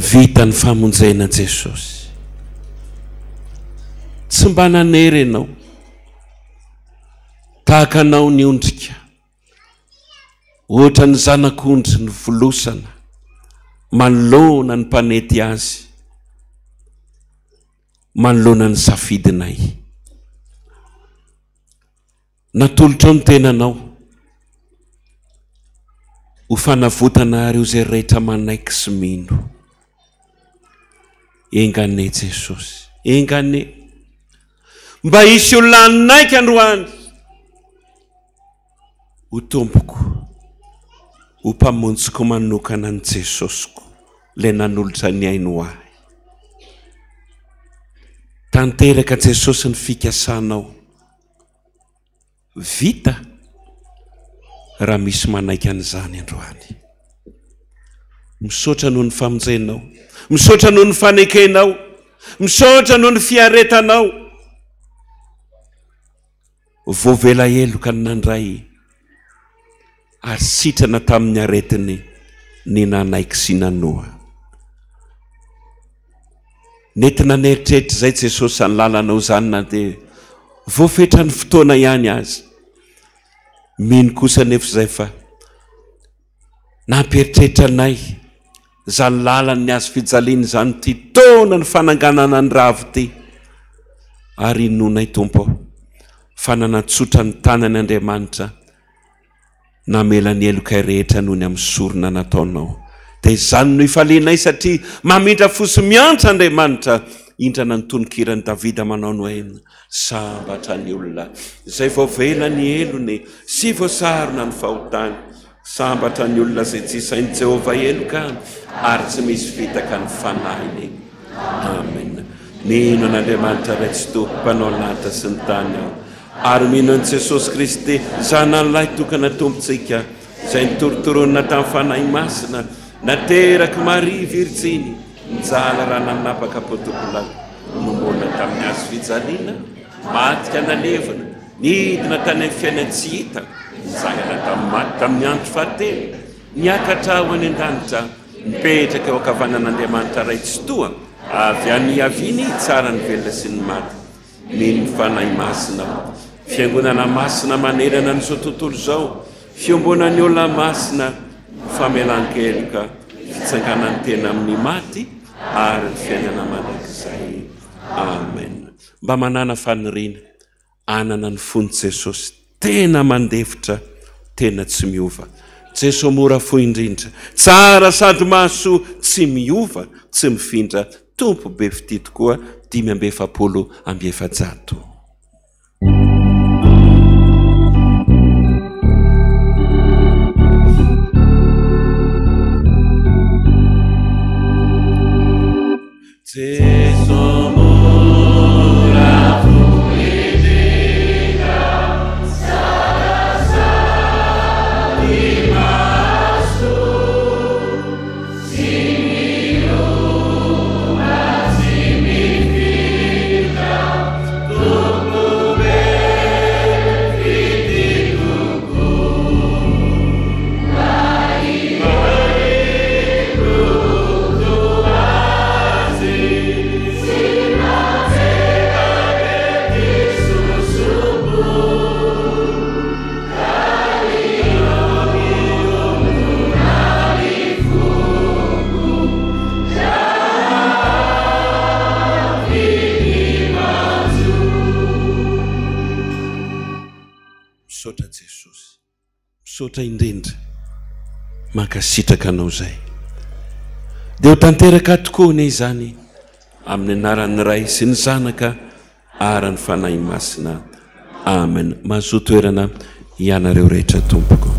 Vita ny famonjena Jesosy. Tsy mba nanery ianao. Tahaka anao ny ondrika. Ohatra ny zanak'ondry nivolosana manoloana ny mpanety azy, manoloana ny safidinay. Natolotrao ny tenanao ho fanavotana ireo izay rehetra manaiky sy mino. Enga anie Jesosy, enga anie mba hisy olona hanaiky androany ho Tompoko, ho Mpamonjiko manokana an'i Jesosiko, ilay nanolotra ny ainy ho ahy. Tanteraka Jesosy ny fikasanao. Vita raha misy manaiky an'izany androany. Misaotra noho ny famonjenao. Misaotra noho ny fanekenao. Misaotra noho ny fiaretanao. Voavela heloka ny nandray ary sitrana tamin'ny aretiny ny nanaiky sy nanoa. Nentina nieritreritra izay Jesosy izany lalanao izany na dia voafetran'ny fotoana ihany aza. Mino kosa anefa izay fa nampieritreritra anay izany lalan'ny hazo fijaliana izany ity taona ny fananganana ny ravo ity. Ary inoanay Tompo fa nanatsotra ny tanany Andriamanitra namela ny helokay rehetra noho ny amin'ny sorona nataonao. Dia izany no ifalianay satria mamindra fo sy miantra Andriamanitra. Indrana ny tononkiran'i Davida manao ny hoe, Sambatra ny olona izay voavela ny helony sy voasarona ny fahotany. Sambatra ny olona izay tsy isain'i Jehovah heloka ary tsy misy fitaka ny fanahiny. Amen. Mino an'Andriamanitra Ray Tsitoha, Mpanao lanitra sy ny tany aho. Ary mino an'i Jesosy Kristy, Zanany Lahy tokana Tompontsika, izay nitorontoronina tamin'ny Fanahy Masina, naterak'i Maria Virjiny, nijaly raha nanapaka potopolahy, nomoana tamin'ny hazo fijaliana, maty ka nalevina, nidina tany amin'ny fiainan-tsy hita, nitsangana tamin'ny maty tamin'ny andro fahatelo, niakatra ho any an-danitra, mipetraka eo ankavanan'Andriamanitra Ray Tsitoha, avy any hiaviany hitsara ny velona sy ny maty. Mino ny Fanahy Masina aho. Fiangonana masina manerana an'izao tontolo izao, fiombonan'ny olona masina, famelan-keloka, fitsanganan'ny tena amin'ny maty ary ny fiainana mandrakizay. Amen. Mba manàna faniriana hanana ny fon'i Jesosy tena mandefitra, tena tsy miova. Jeso mora fo indrindra, tsara sady mahasoa, tsy miova, tsy mifindra, Tompo be fitia tokoa, 445. Jeso mora fo indrindra, tsara sady mahasoa, tsy miova, tsy mifindra, Tompo be fitia tokoa. Misaotra Jesosy. Misaotra indrindra. Mankasitraka anao zay. Dia ho tanteraka tokoa anie izany amin'ny anaran'ny Ray sy ny Zanaka ary ny Fanahy Masina. Amen. Mahazoa toerana ianareo rehetra tompoko.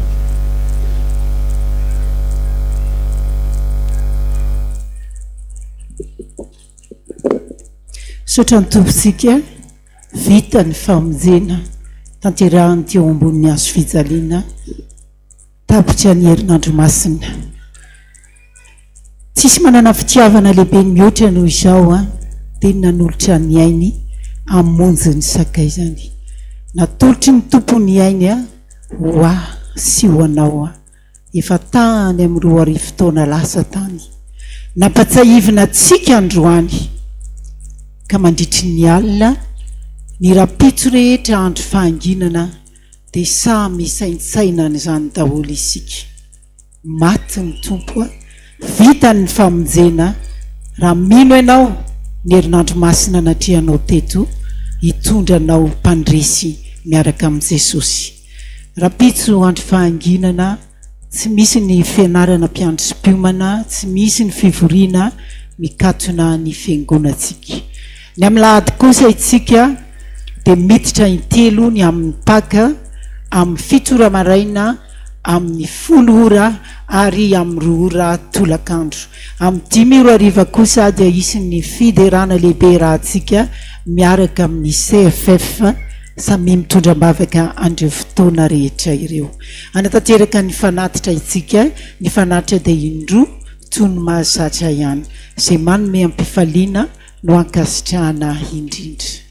Misaotra ny Tompontsika. Vita ny famonjena, tanterahiny teo ambonin'ny hazo fijaliana, tapitra ny herinandro masina. Tsisy manana fitiavana lehibe mihoatra noho izao an, dia ny nanolotra ny ainy hamonjy ny sakaizany. Natolotry ny Tompo ny ainy ho ahy sy ho anao. Efa tany amin'ny 2000 taona lasa tany. Nampatsahivina antsika androany ka mandritry ny alina, ny rahampitso rehetra andro fahanginana dia samy hisaintsaina an'izany daholo isika. Maty ny Tompo a! Vitany ny famonjena, raha mino ianao ny herinandro masina natrehanao teto hitondra anao mpandresy miaraka amin'i Jesosy. Rahampitso andro fahanginana, tsy misy ny fianarana mpiandry sy mpiomana, tsy misy ny fivoriana mikatona ny fiangonantsika. Ny amin'ny lahady kosa isika dia miditra intelo ny amin'ny Paka amin'ny fito ora maraina, amin'ny folo ora ary amin'ny roa ora tolakandro. Amin'ny dimy ora hariva kosa dia hisy ny fiderana lehibe iarahantsika miaraka amin'ny CFF. Samia mitondra am-bavaka an'ireo fotoana rehetra ireo. Hanatanteraka ny fanatitra isika, ny fanatitra dia indroa toy ny mahazatra ihany. Izay manome am-pifaliana no ankasitrahana indrindra.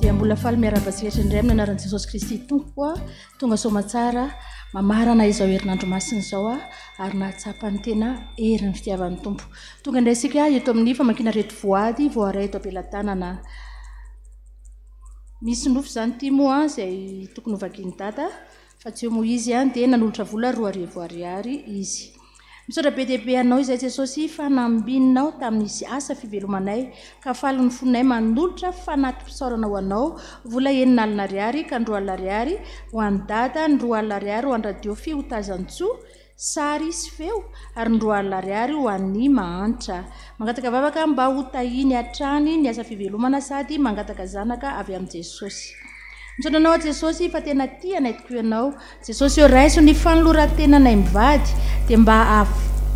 Dia mbola faly miarahaba antsika rehetra indray amin'ny anaran'i Jesosy Kristy Tompo aho. Tonga soamatsara mamarana izao herinandro masina izao aho ary nahatsapa ny tena herin'ny fitiavan'ny Tompo. Tonga indray isika eto amin'ny famakiana ireto voady voaray eto am-pelatanana. Misy nofy izany ity moa izay tokony hovakian'i Dada fa tsy eo moa izy dia nanolotra vola 2000 ariary izy. Misaotra be dia be Anao izay Jesosy fa nambininao tamin'ny asa fivelomanay ka faly ny fonay manolotra fanati-pisaorana ho Anao, vola enina alina ariary ka ny roa alina ariary ho an'i Dada, ny roa alina ariary ho an'i Radio Fihotazantsoa, sary sy feo, ary ny roa alina ariary ho an'ny mahantra. Mangataka vavaka mba ho tahiany hatrany ny asa fivelomana sady mangataka zanaka avy amin'i Jesosy. Misaotra anao aho Jesosy fa tena tia anay tokoa ianao. Jesosy ô raiso ny fanoloran-tenanay mivady dia mba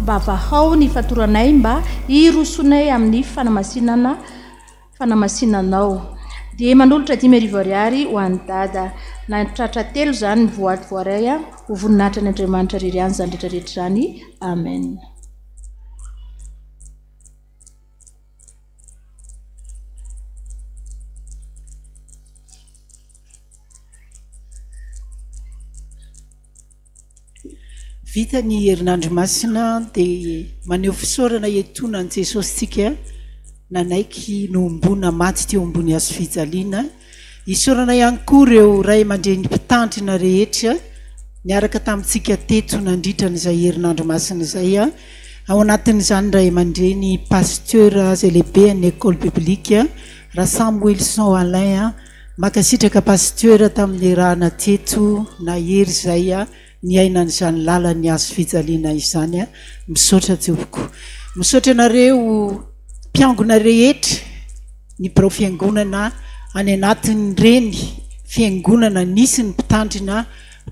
mba vahao ny fatoranay mba hirosoanay amin'ny fanamasinana fanamasinanao. Dia manolotra 5000 ariary ho an'i Dada. Nahatratra telo izany ny voady voaray ho voninahitra an' Andriamanitra irery ihany izany rehetra rehetra izany. Amen. Vita ny herinandro masina dia maneho fisaorana etoana an'i Jesosy tsika nanaiky nohomboana maty teo ambony hazo fijaliana. Isaorana ihany koa ireo ray aman-dreny mpitandrina rehetra niaraka tamintsika teto nandritra an'izay herinandro masina izay. Ao anatin'izany ray aman-dreny Pasteur izay lehiben'ny Ecole Biblique Rasamoelison Alain. Mankasitraka Pasteur tamin'ny niarahana teto nahery izay niaina an'izany lalan'ny hazo fijaliana izany. Misaotra tompoko. Misaotra anareo mpiangona rehetra, ny birao fiangonana any anatin'ireny fiangonana nisy ny mpitandrina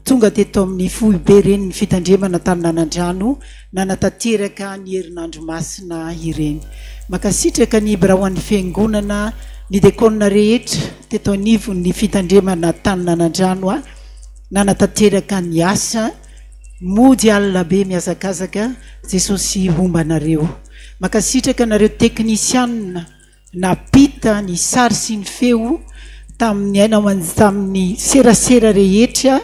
tonga teto amin'ny foibe renin'ny fitandremana tany Nanandrano nanatanteraka ny herinandro masina ireny. Mankasitraka ny biraoan'ny fiangonana, ny dekona rehetra teto anivon'ny fitandremana tany Nanandrano nanatanteraka ny asa. Mody alina be mihazakazaka, Jesosy homba anareo. Mankasitraka anareo teknisianina. Nampita ny sary sy ny feo tamin'ny haino aman tamin'ny serasera rehetra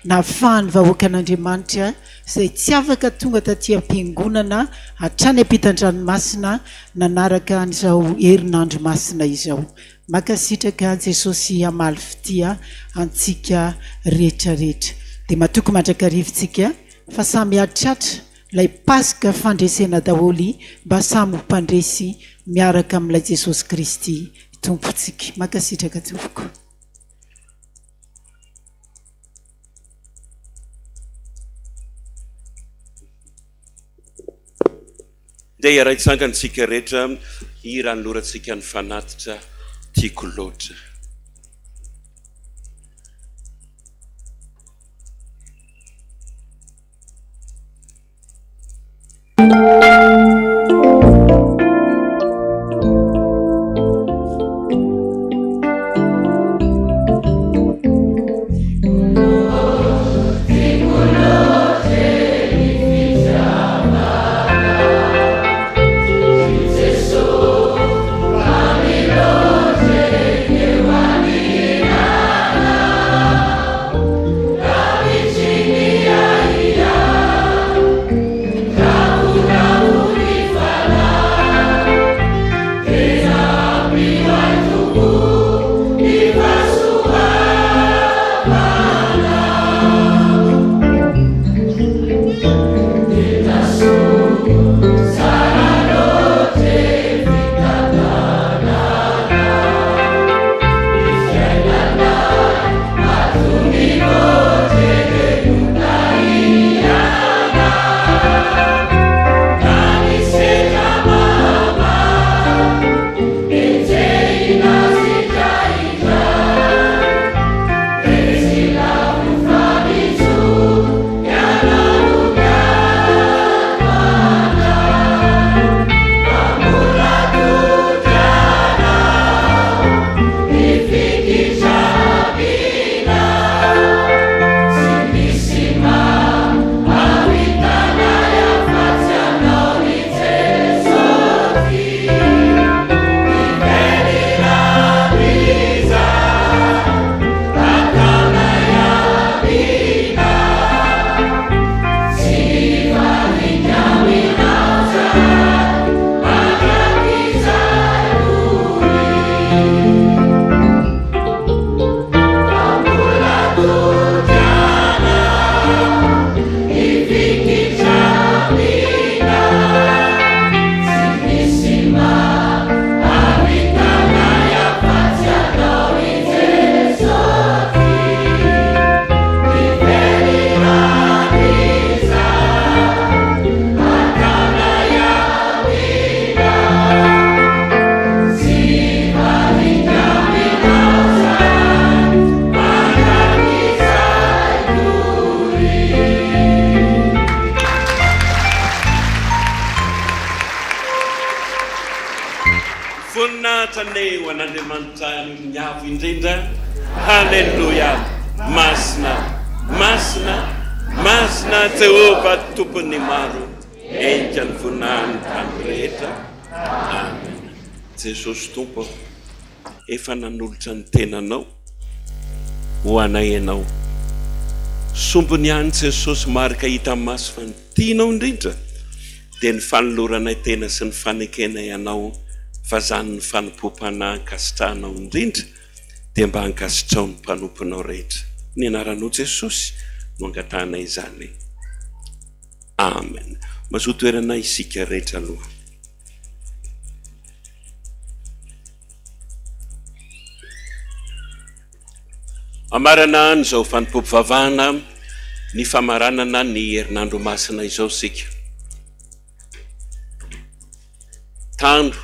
nahafahan'ny vahoakan'Andriamanitra izay tsy afaka tonga taty am-piangonana hatrany ampitan-dranomasina nanaraka an'izao herinandro masina izao. Mankasitraka Jesosy hamaly fitia antsika rehetra rehetra. Dia matoky mandrakariva tsika fa samy hahatratra Ilay Paska fandresena daholo mba samy ho mpandresy miaraka amin'ilay Jesosy Kristy Tompontsika. Mankasitraka tompoko. Ndeha hiara-hitsangana isika rehetra hira hanolorantsika ny fanatitra tiako loatra. ho an'Andriamanitra any amin'ny avo indrindra. Haleloia! Masina, masina, masina Jehovah Tompon'ny maro, henika ny voninahiny tany rehetra. Amen. Jesosy Tompo ô, efa nanolotra ny tenanao ho anay Ianao. Sombiny ihany Jesosy marika hita maso fa ny tianao indrindra dia ny fanoloranay tena sy ny fanekenay Anao fa zany ny fanompoam-panahy ankasitrahanao indrindra dia mba ankasitrao ny mpanomponao rehetra. Ny anaranao Jesosy no angatahanay izany. Amen. Mazoa toerana isika rehetra aloha. Hamarana an'izao fanompoam-pivavahana ny famaranana ny herinandro masina izao isika. Tandro,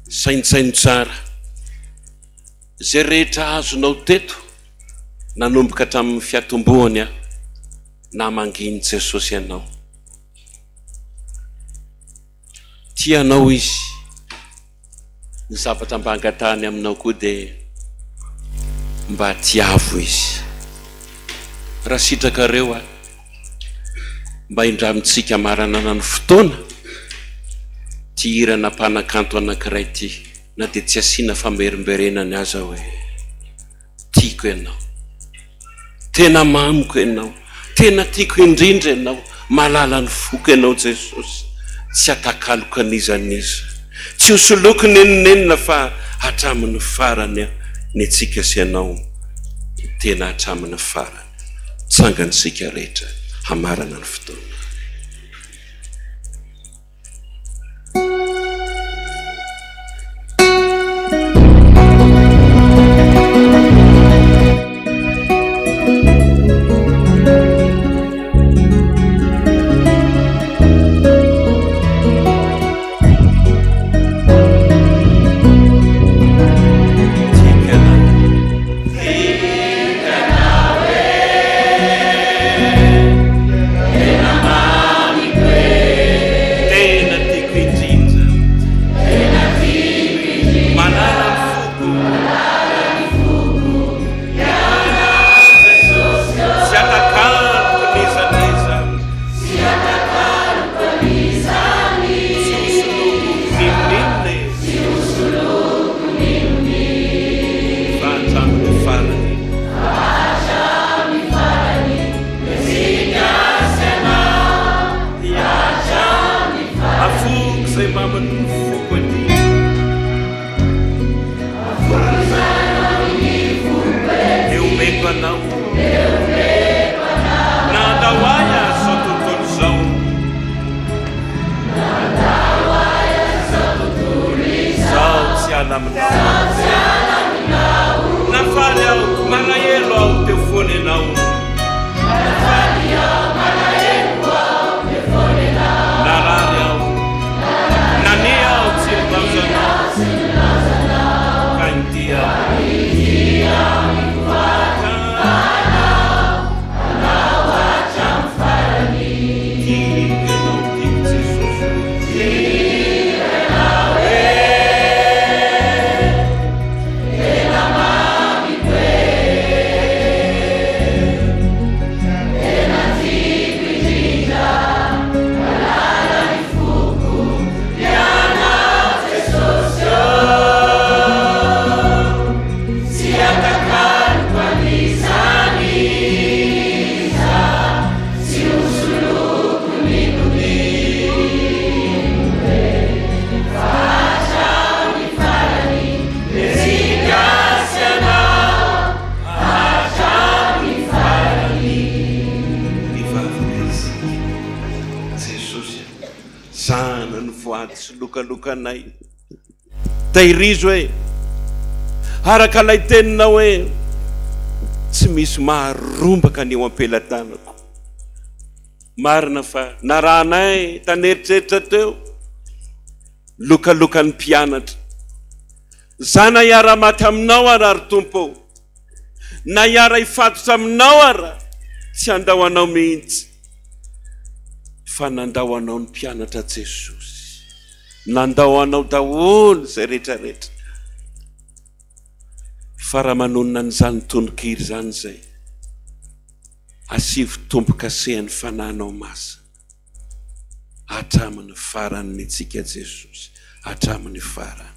saintsaino tsara izay rehetra azonao teto nanomboka hatramin'ny fiatombohany namangian'i Jesosy anao. Tia anao Izy. Ny zavatra mba angatahany aminao koa dia mba tiavo Izy. Raha sitrakareo aho, mba indramintsika amaranana ny fotoana ity hirana mpanakanto anankiray ity, na dia tsy asiana famerimberenany aza hoe. Tiako ianao. Tena mamiko ianao. Tena tiako indrindra ianao. Malala ny foko ianao Jesosy. Tsy atakaloko an'iza n'iza. Tsy ho soloiko n'inon'inona fa hatramin'ny farany aho. Ny antsika sy ianao tena hatramin'ny farany. Tsangana isika rehetra hamarana ny fotoana. Tena tiako indrindra. Tena tiako indrindra. Malala ny foko. Malala ny foko. Ianao Jesosy ô. Tsy atakaloko n'iza n'iza. Tsy atakaloko n'iza n'iza. Tsy ho soloiko n'inon'inona e. Tsy ho soloiko n'inon'inona. Fa hatramin'ny farany. Fa hatramin'ny farany. Afoko izay mamin'ny foko aty. Dia omeko anao. Na handao ahy aza izao tontolo izao. Izaho tsy hiala aminao. Na faly aho, malahelo aho, teo foana ianao. Narary aho, nania aho tsy nilaozanao, ka inty aho. Tiako ianao, tiako Jesosy ô. Hivavaka isika. Jesosy a, zana ny voady sy lokalokanay. Tehirizo e, araka ilay teninao hoe, tsy misy maharombaka ny eo am-pelatanako. Marina fa narahanay taneritreritra teo, lokalokan'ny mpianatra. Za na hiara-maty aminao ara ry Tompo ô, na hiara-hifatotra aminao ara, tsy handao anao mihitsy. Fa nandao anao ny mpianatra Jesosy. Nandao anao daholo izay rehetra rehetra. Fa raha manonona an'izany tononkira izany izay, asivo tombo-kasehan'ny Fanahinao Masina hatramin'ny farany ny antsika Jesosy, hatramin'ny farany.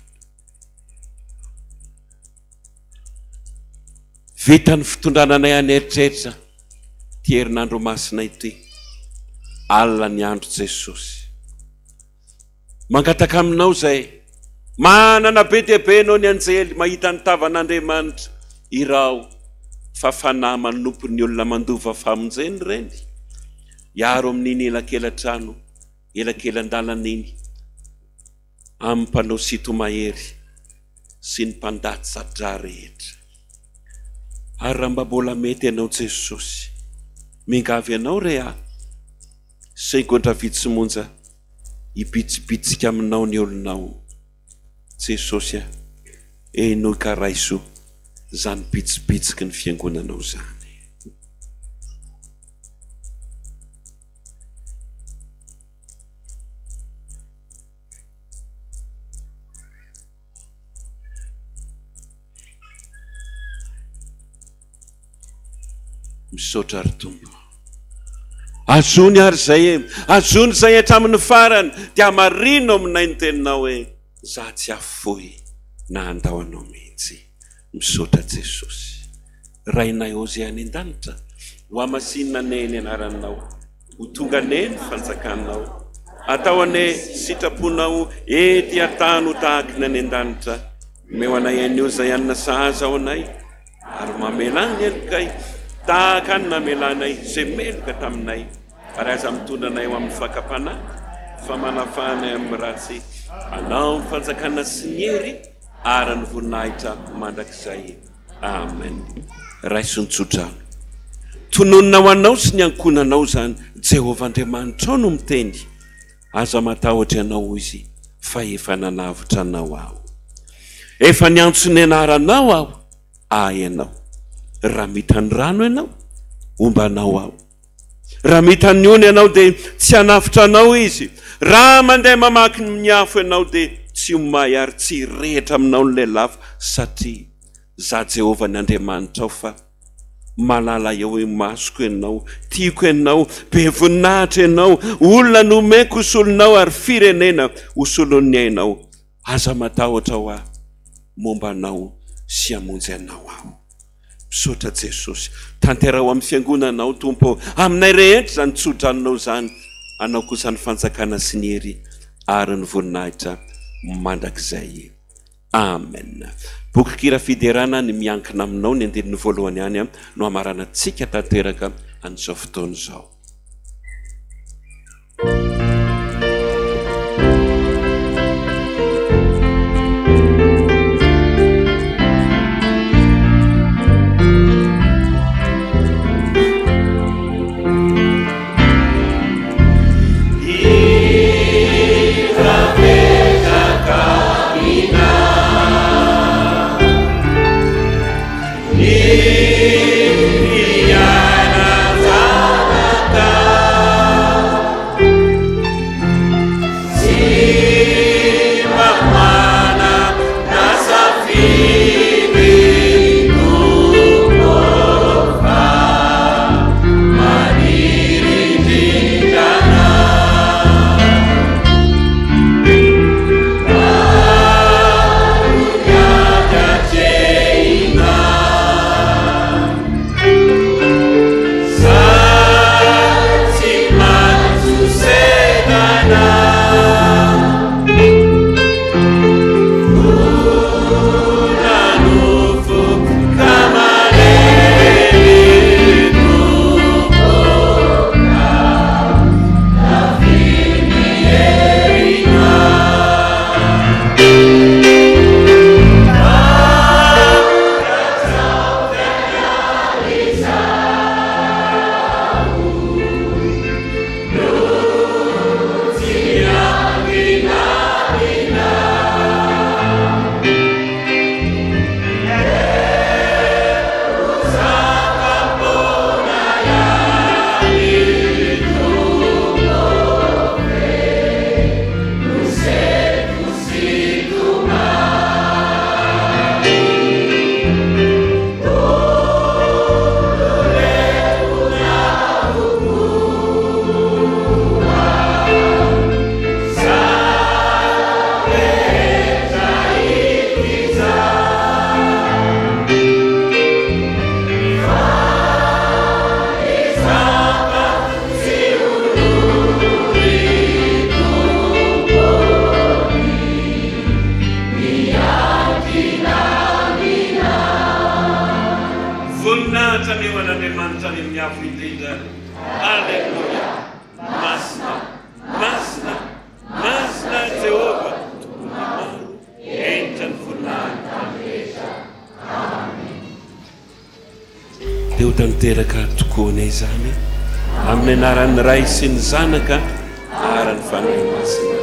Vita ny fitondrana anay an'eritreritra ity herinandro masina ity. Alina ny andro Jesosy. Mangataka aminao izay manana be dia be ianao ny anjely mahita ny tavan'Andriamanitra iraho fa fanahy manompo ny olona mandova famonjena ireny. Hiaro amin'iny elakela-trano, elakelan-dalana iny amin'ny mpanao sinto-mahery sy ny mpandatsa-drà rehetra. Ary raha mba mbola mety Ianao Jesosy, miangavy Anao re aho, segondra vitsy monja hibitsibitsika Aminao ny olonao. Jesosy a, henoy ka raiso izany bitsibitsiky ny Fiangonanao izany. Misaotra ry Tompo. Azony ary izay e. Azony izay hatramin'ny farany. Dia hamarino aminay ny teninao hoe, Za tsy hafoy na handao anao mihitsy. Misaotra Jesosy. Rainay ô Izay any an-danitra, ho hamasinina anie ny anaranao. Ho tonga anie ny fanjakanao. Atao anie sitraponao ety an-tany ho tahaky ny any an-danitra. Omeo anay anio izay hanina sahaza ho anay, ary mamelà ny helokay tahaka ny namelanay izay meloka taminay, ary aza mitondra anay ho amin'ny fakam-panahy, fa manafaha anay amin'ny ratsy. Anao ny fanjakana sy ny hery ary ny voninahitra mandrakizay. Amen. Raiso ny tsodrano. Tononina ho anao sy ny ankohonanao izany. Jehovah Andriamanitrao no miteny. Aza matahotra ianao, hoy Izy, fa efa nanavotra anao Aho. Efa niantso ny anaranao Aho, ahy ianao. Raha mita ny rano ianao, homba anao Aho. Raha mita ny ony ianao dia tsy hanafotra anao Izy. Raha mandeha mamaky ny afo ianao dia tsy ho may ary tsy hirehitra aminao ny lelafo, satria Izaho Jehovah ny Andriamanitrao fa malala eo imasoko ianao, tiako ianao, be voninahitra ianao, olona nomeko ho solonao ary firenena ho solon'ny ainao. Aza matahotra ho ahy, momba anao sy hamonjy anao aho. Misaotra Jesosy. Tanteraho amin'ny fiangonanao Tompo ô. Aminay rehetra izany tsodranonao izany. Anao kosa ny fanjakana sy ny hery ary ny voninahitra mandrakizay. Amen. Bokin-kira fiderana ny miankina aminao ny andininy voalohany ihany no hamaranantsika tanteraka an'izao fotoana izao. Voninahitra anie ho an'Andriamanitra any amin'ny avo indrindra. Aleloia! Masina, masina, masina Jehovah, Tompon'ny maro, henitra ny voninahiny tany rehetra. Amen. Dia ho tanteraka tokoa anie izany, amin'ny anaran'ny Ray sy ny Zanaka ary ny Fanahy Masina.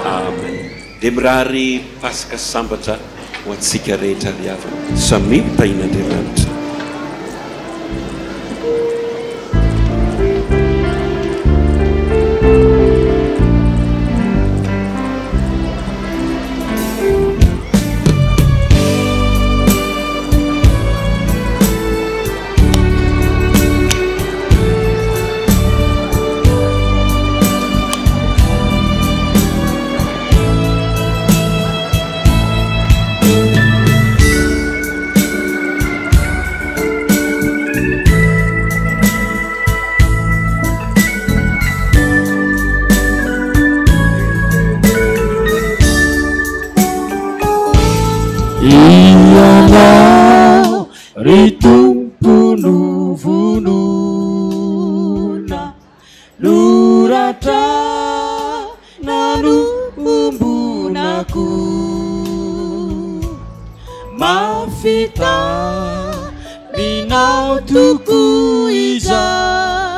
Amen. Dia mirary Paska sambatra ho antsika rehetra ry havana. Samia ho tahin'Andriamanitra. Ianao ry Tompo no vonona, noratrana nohombonako. Mafy taminao tokoa izany.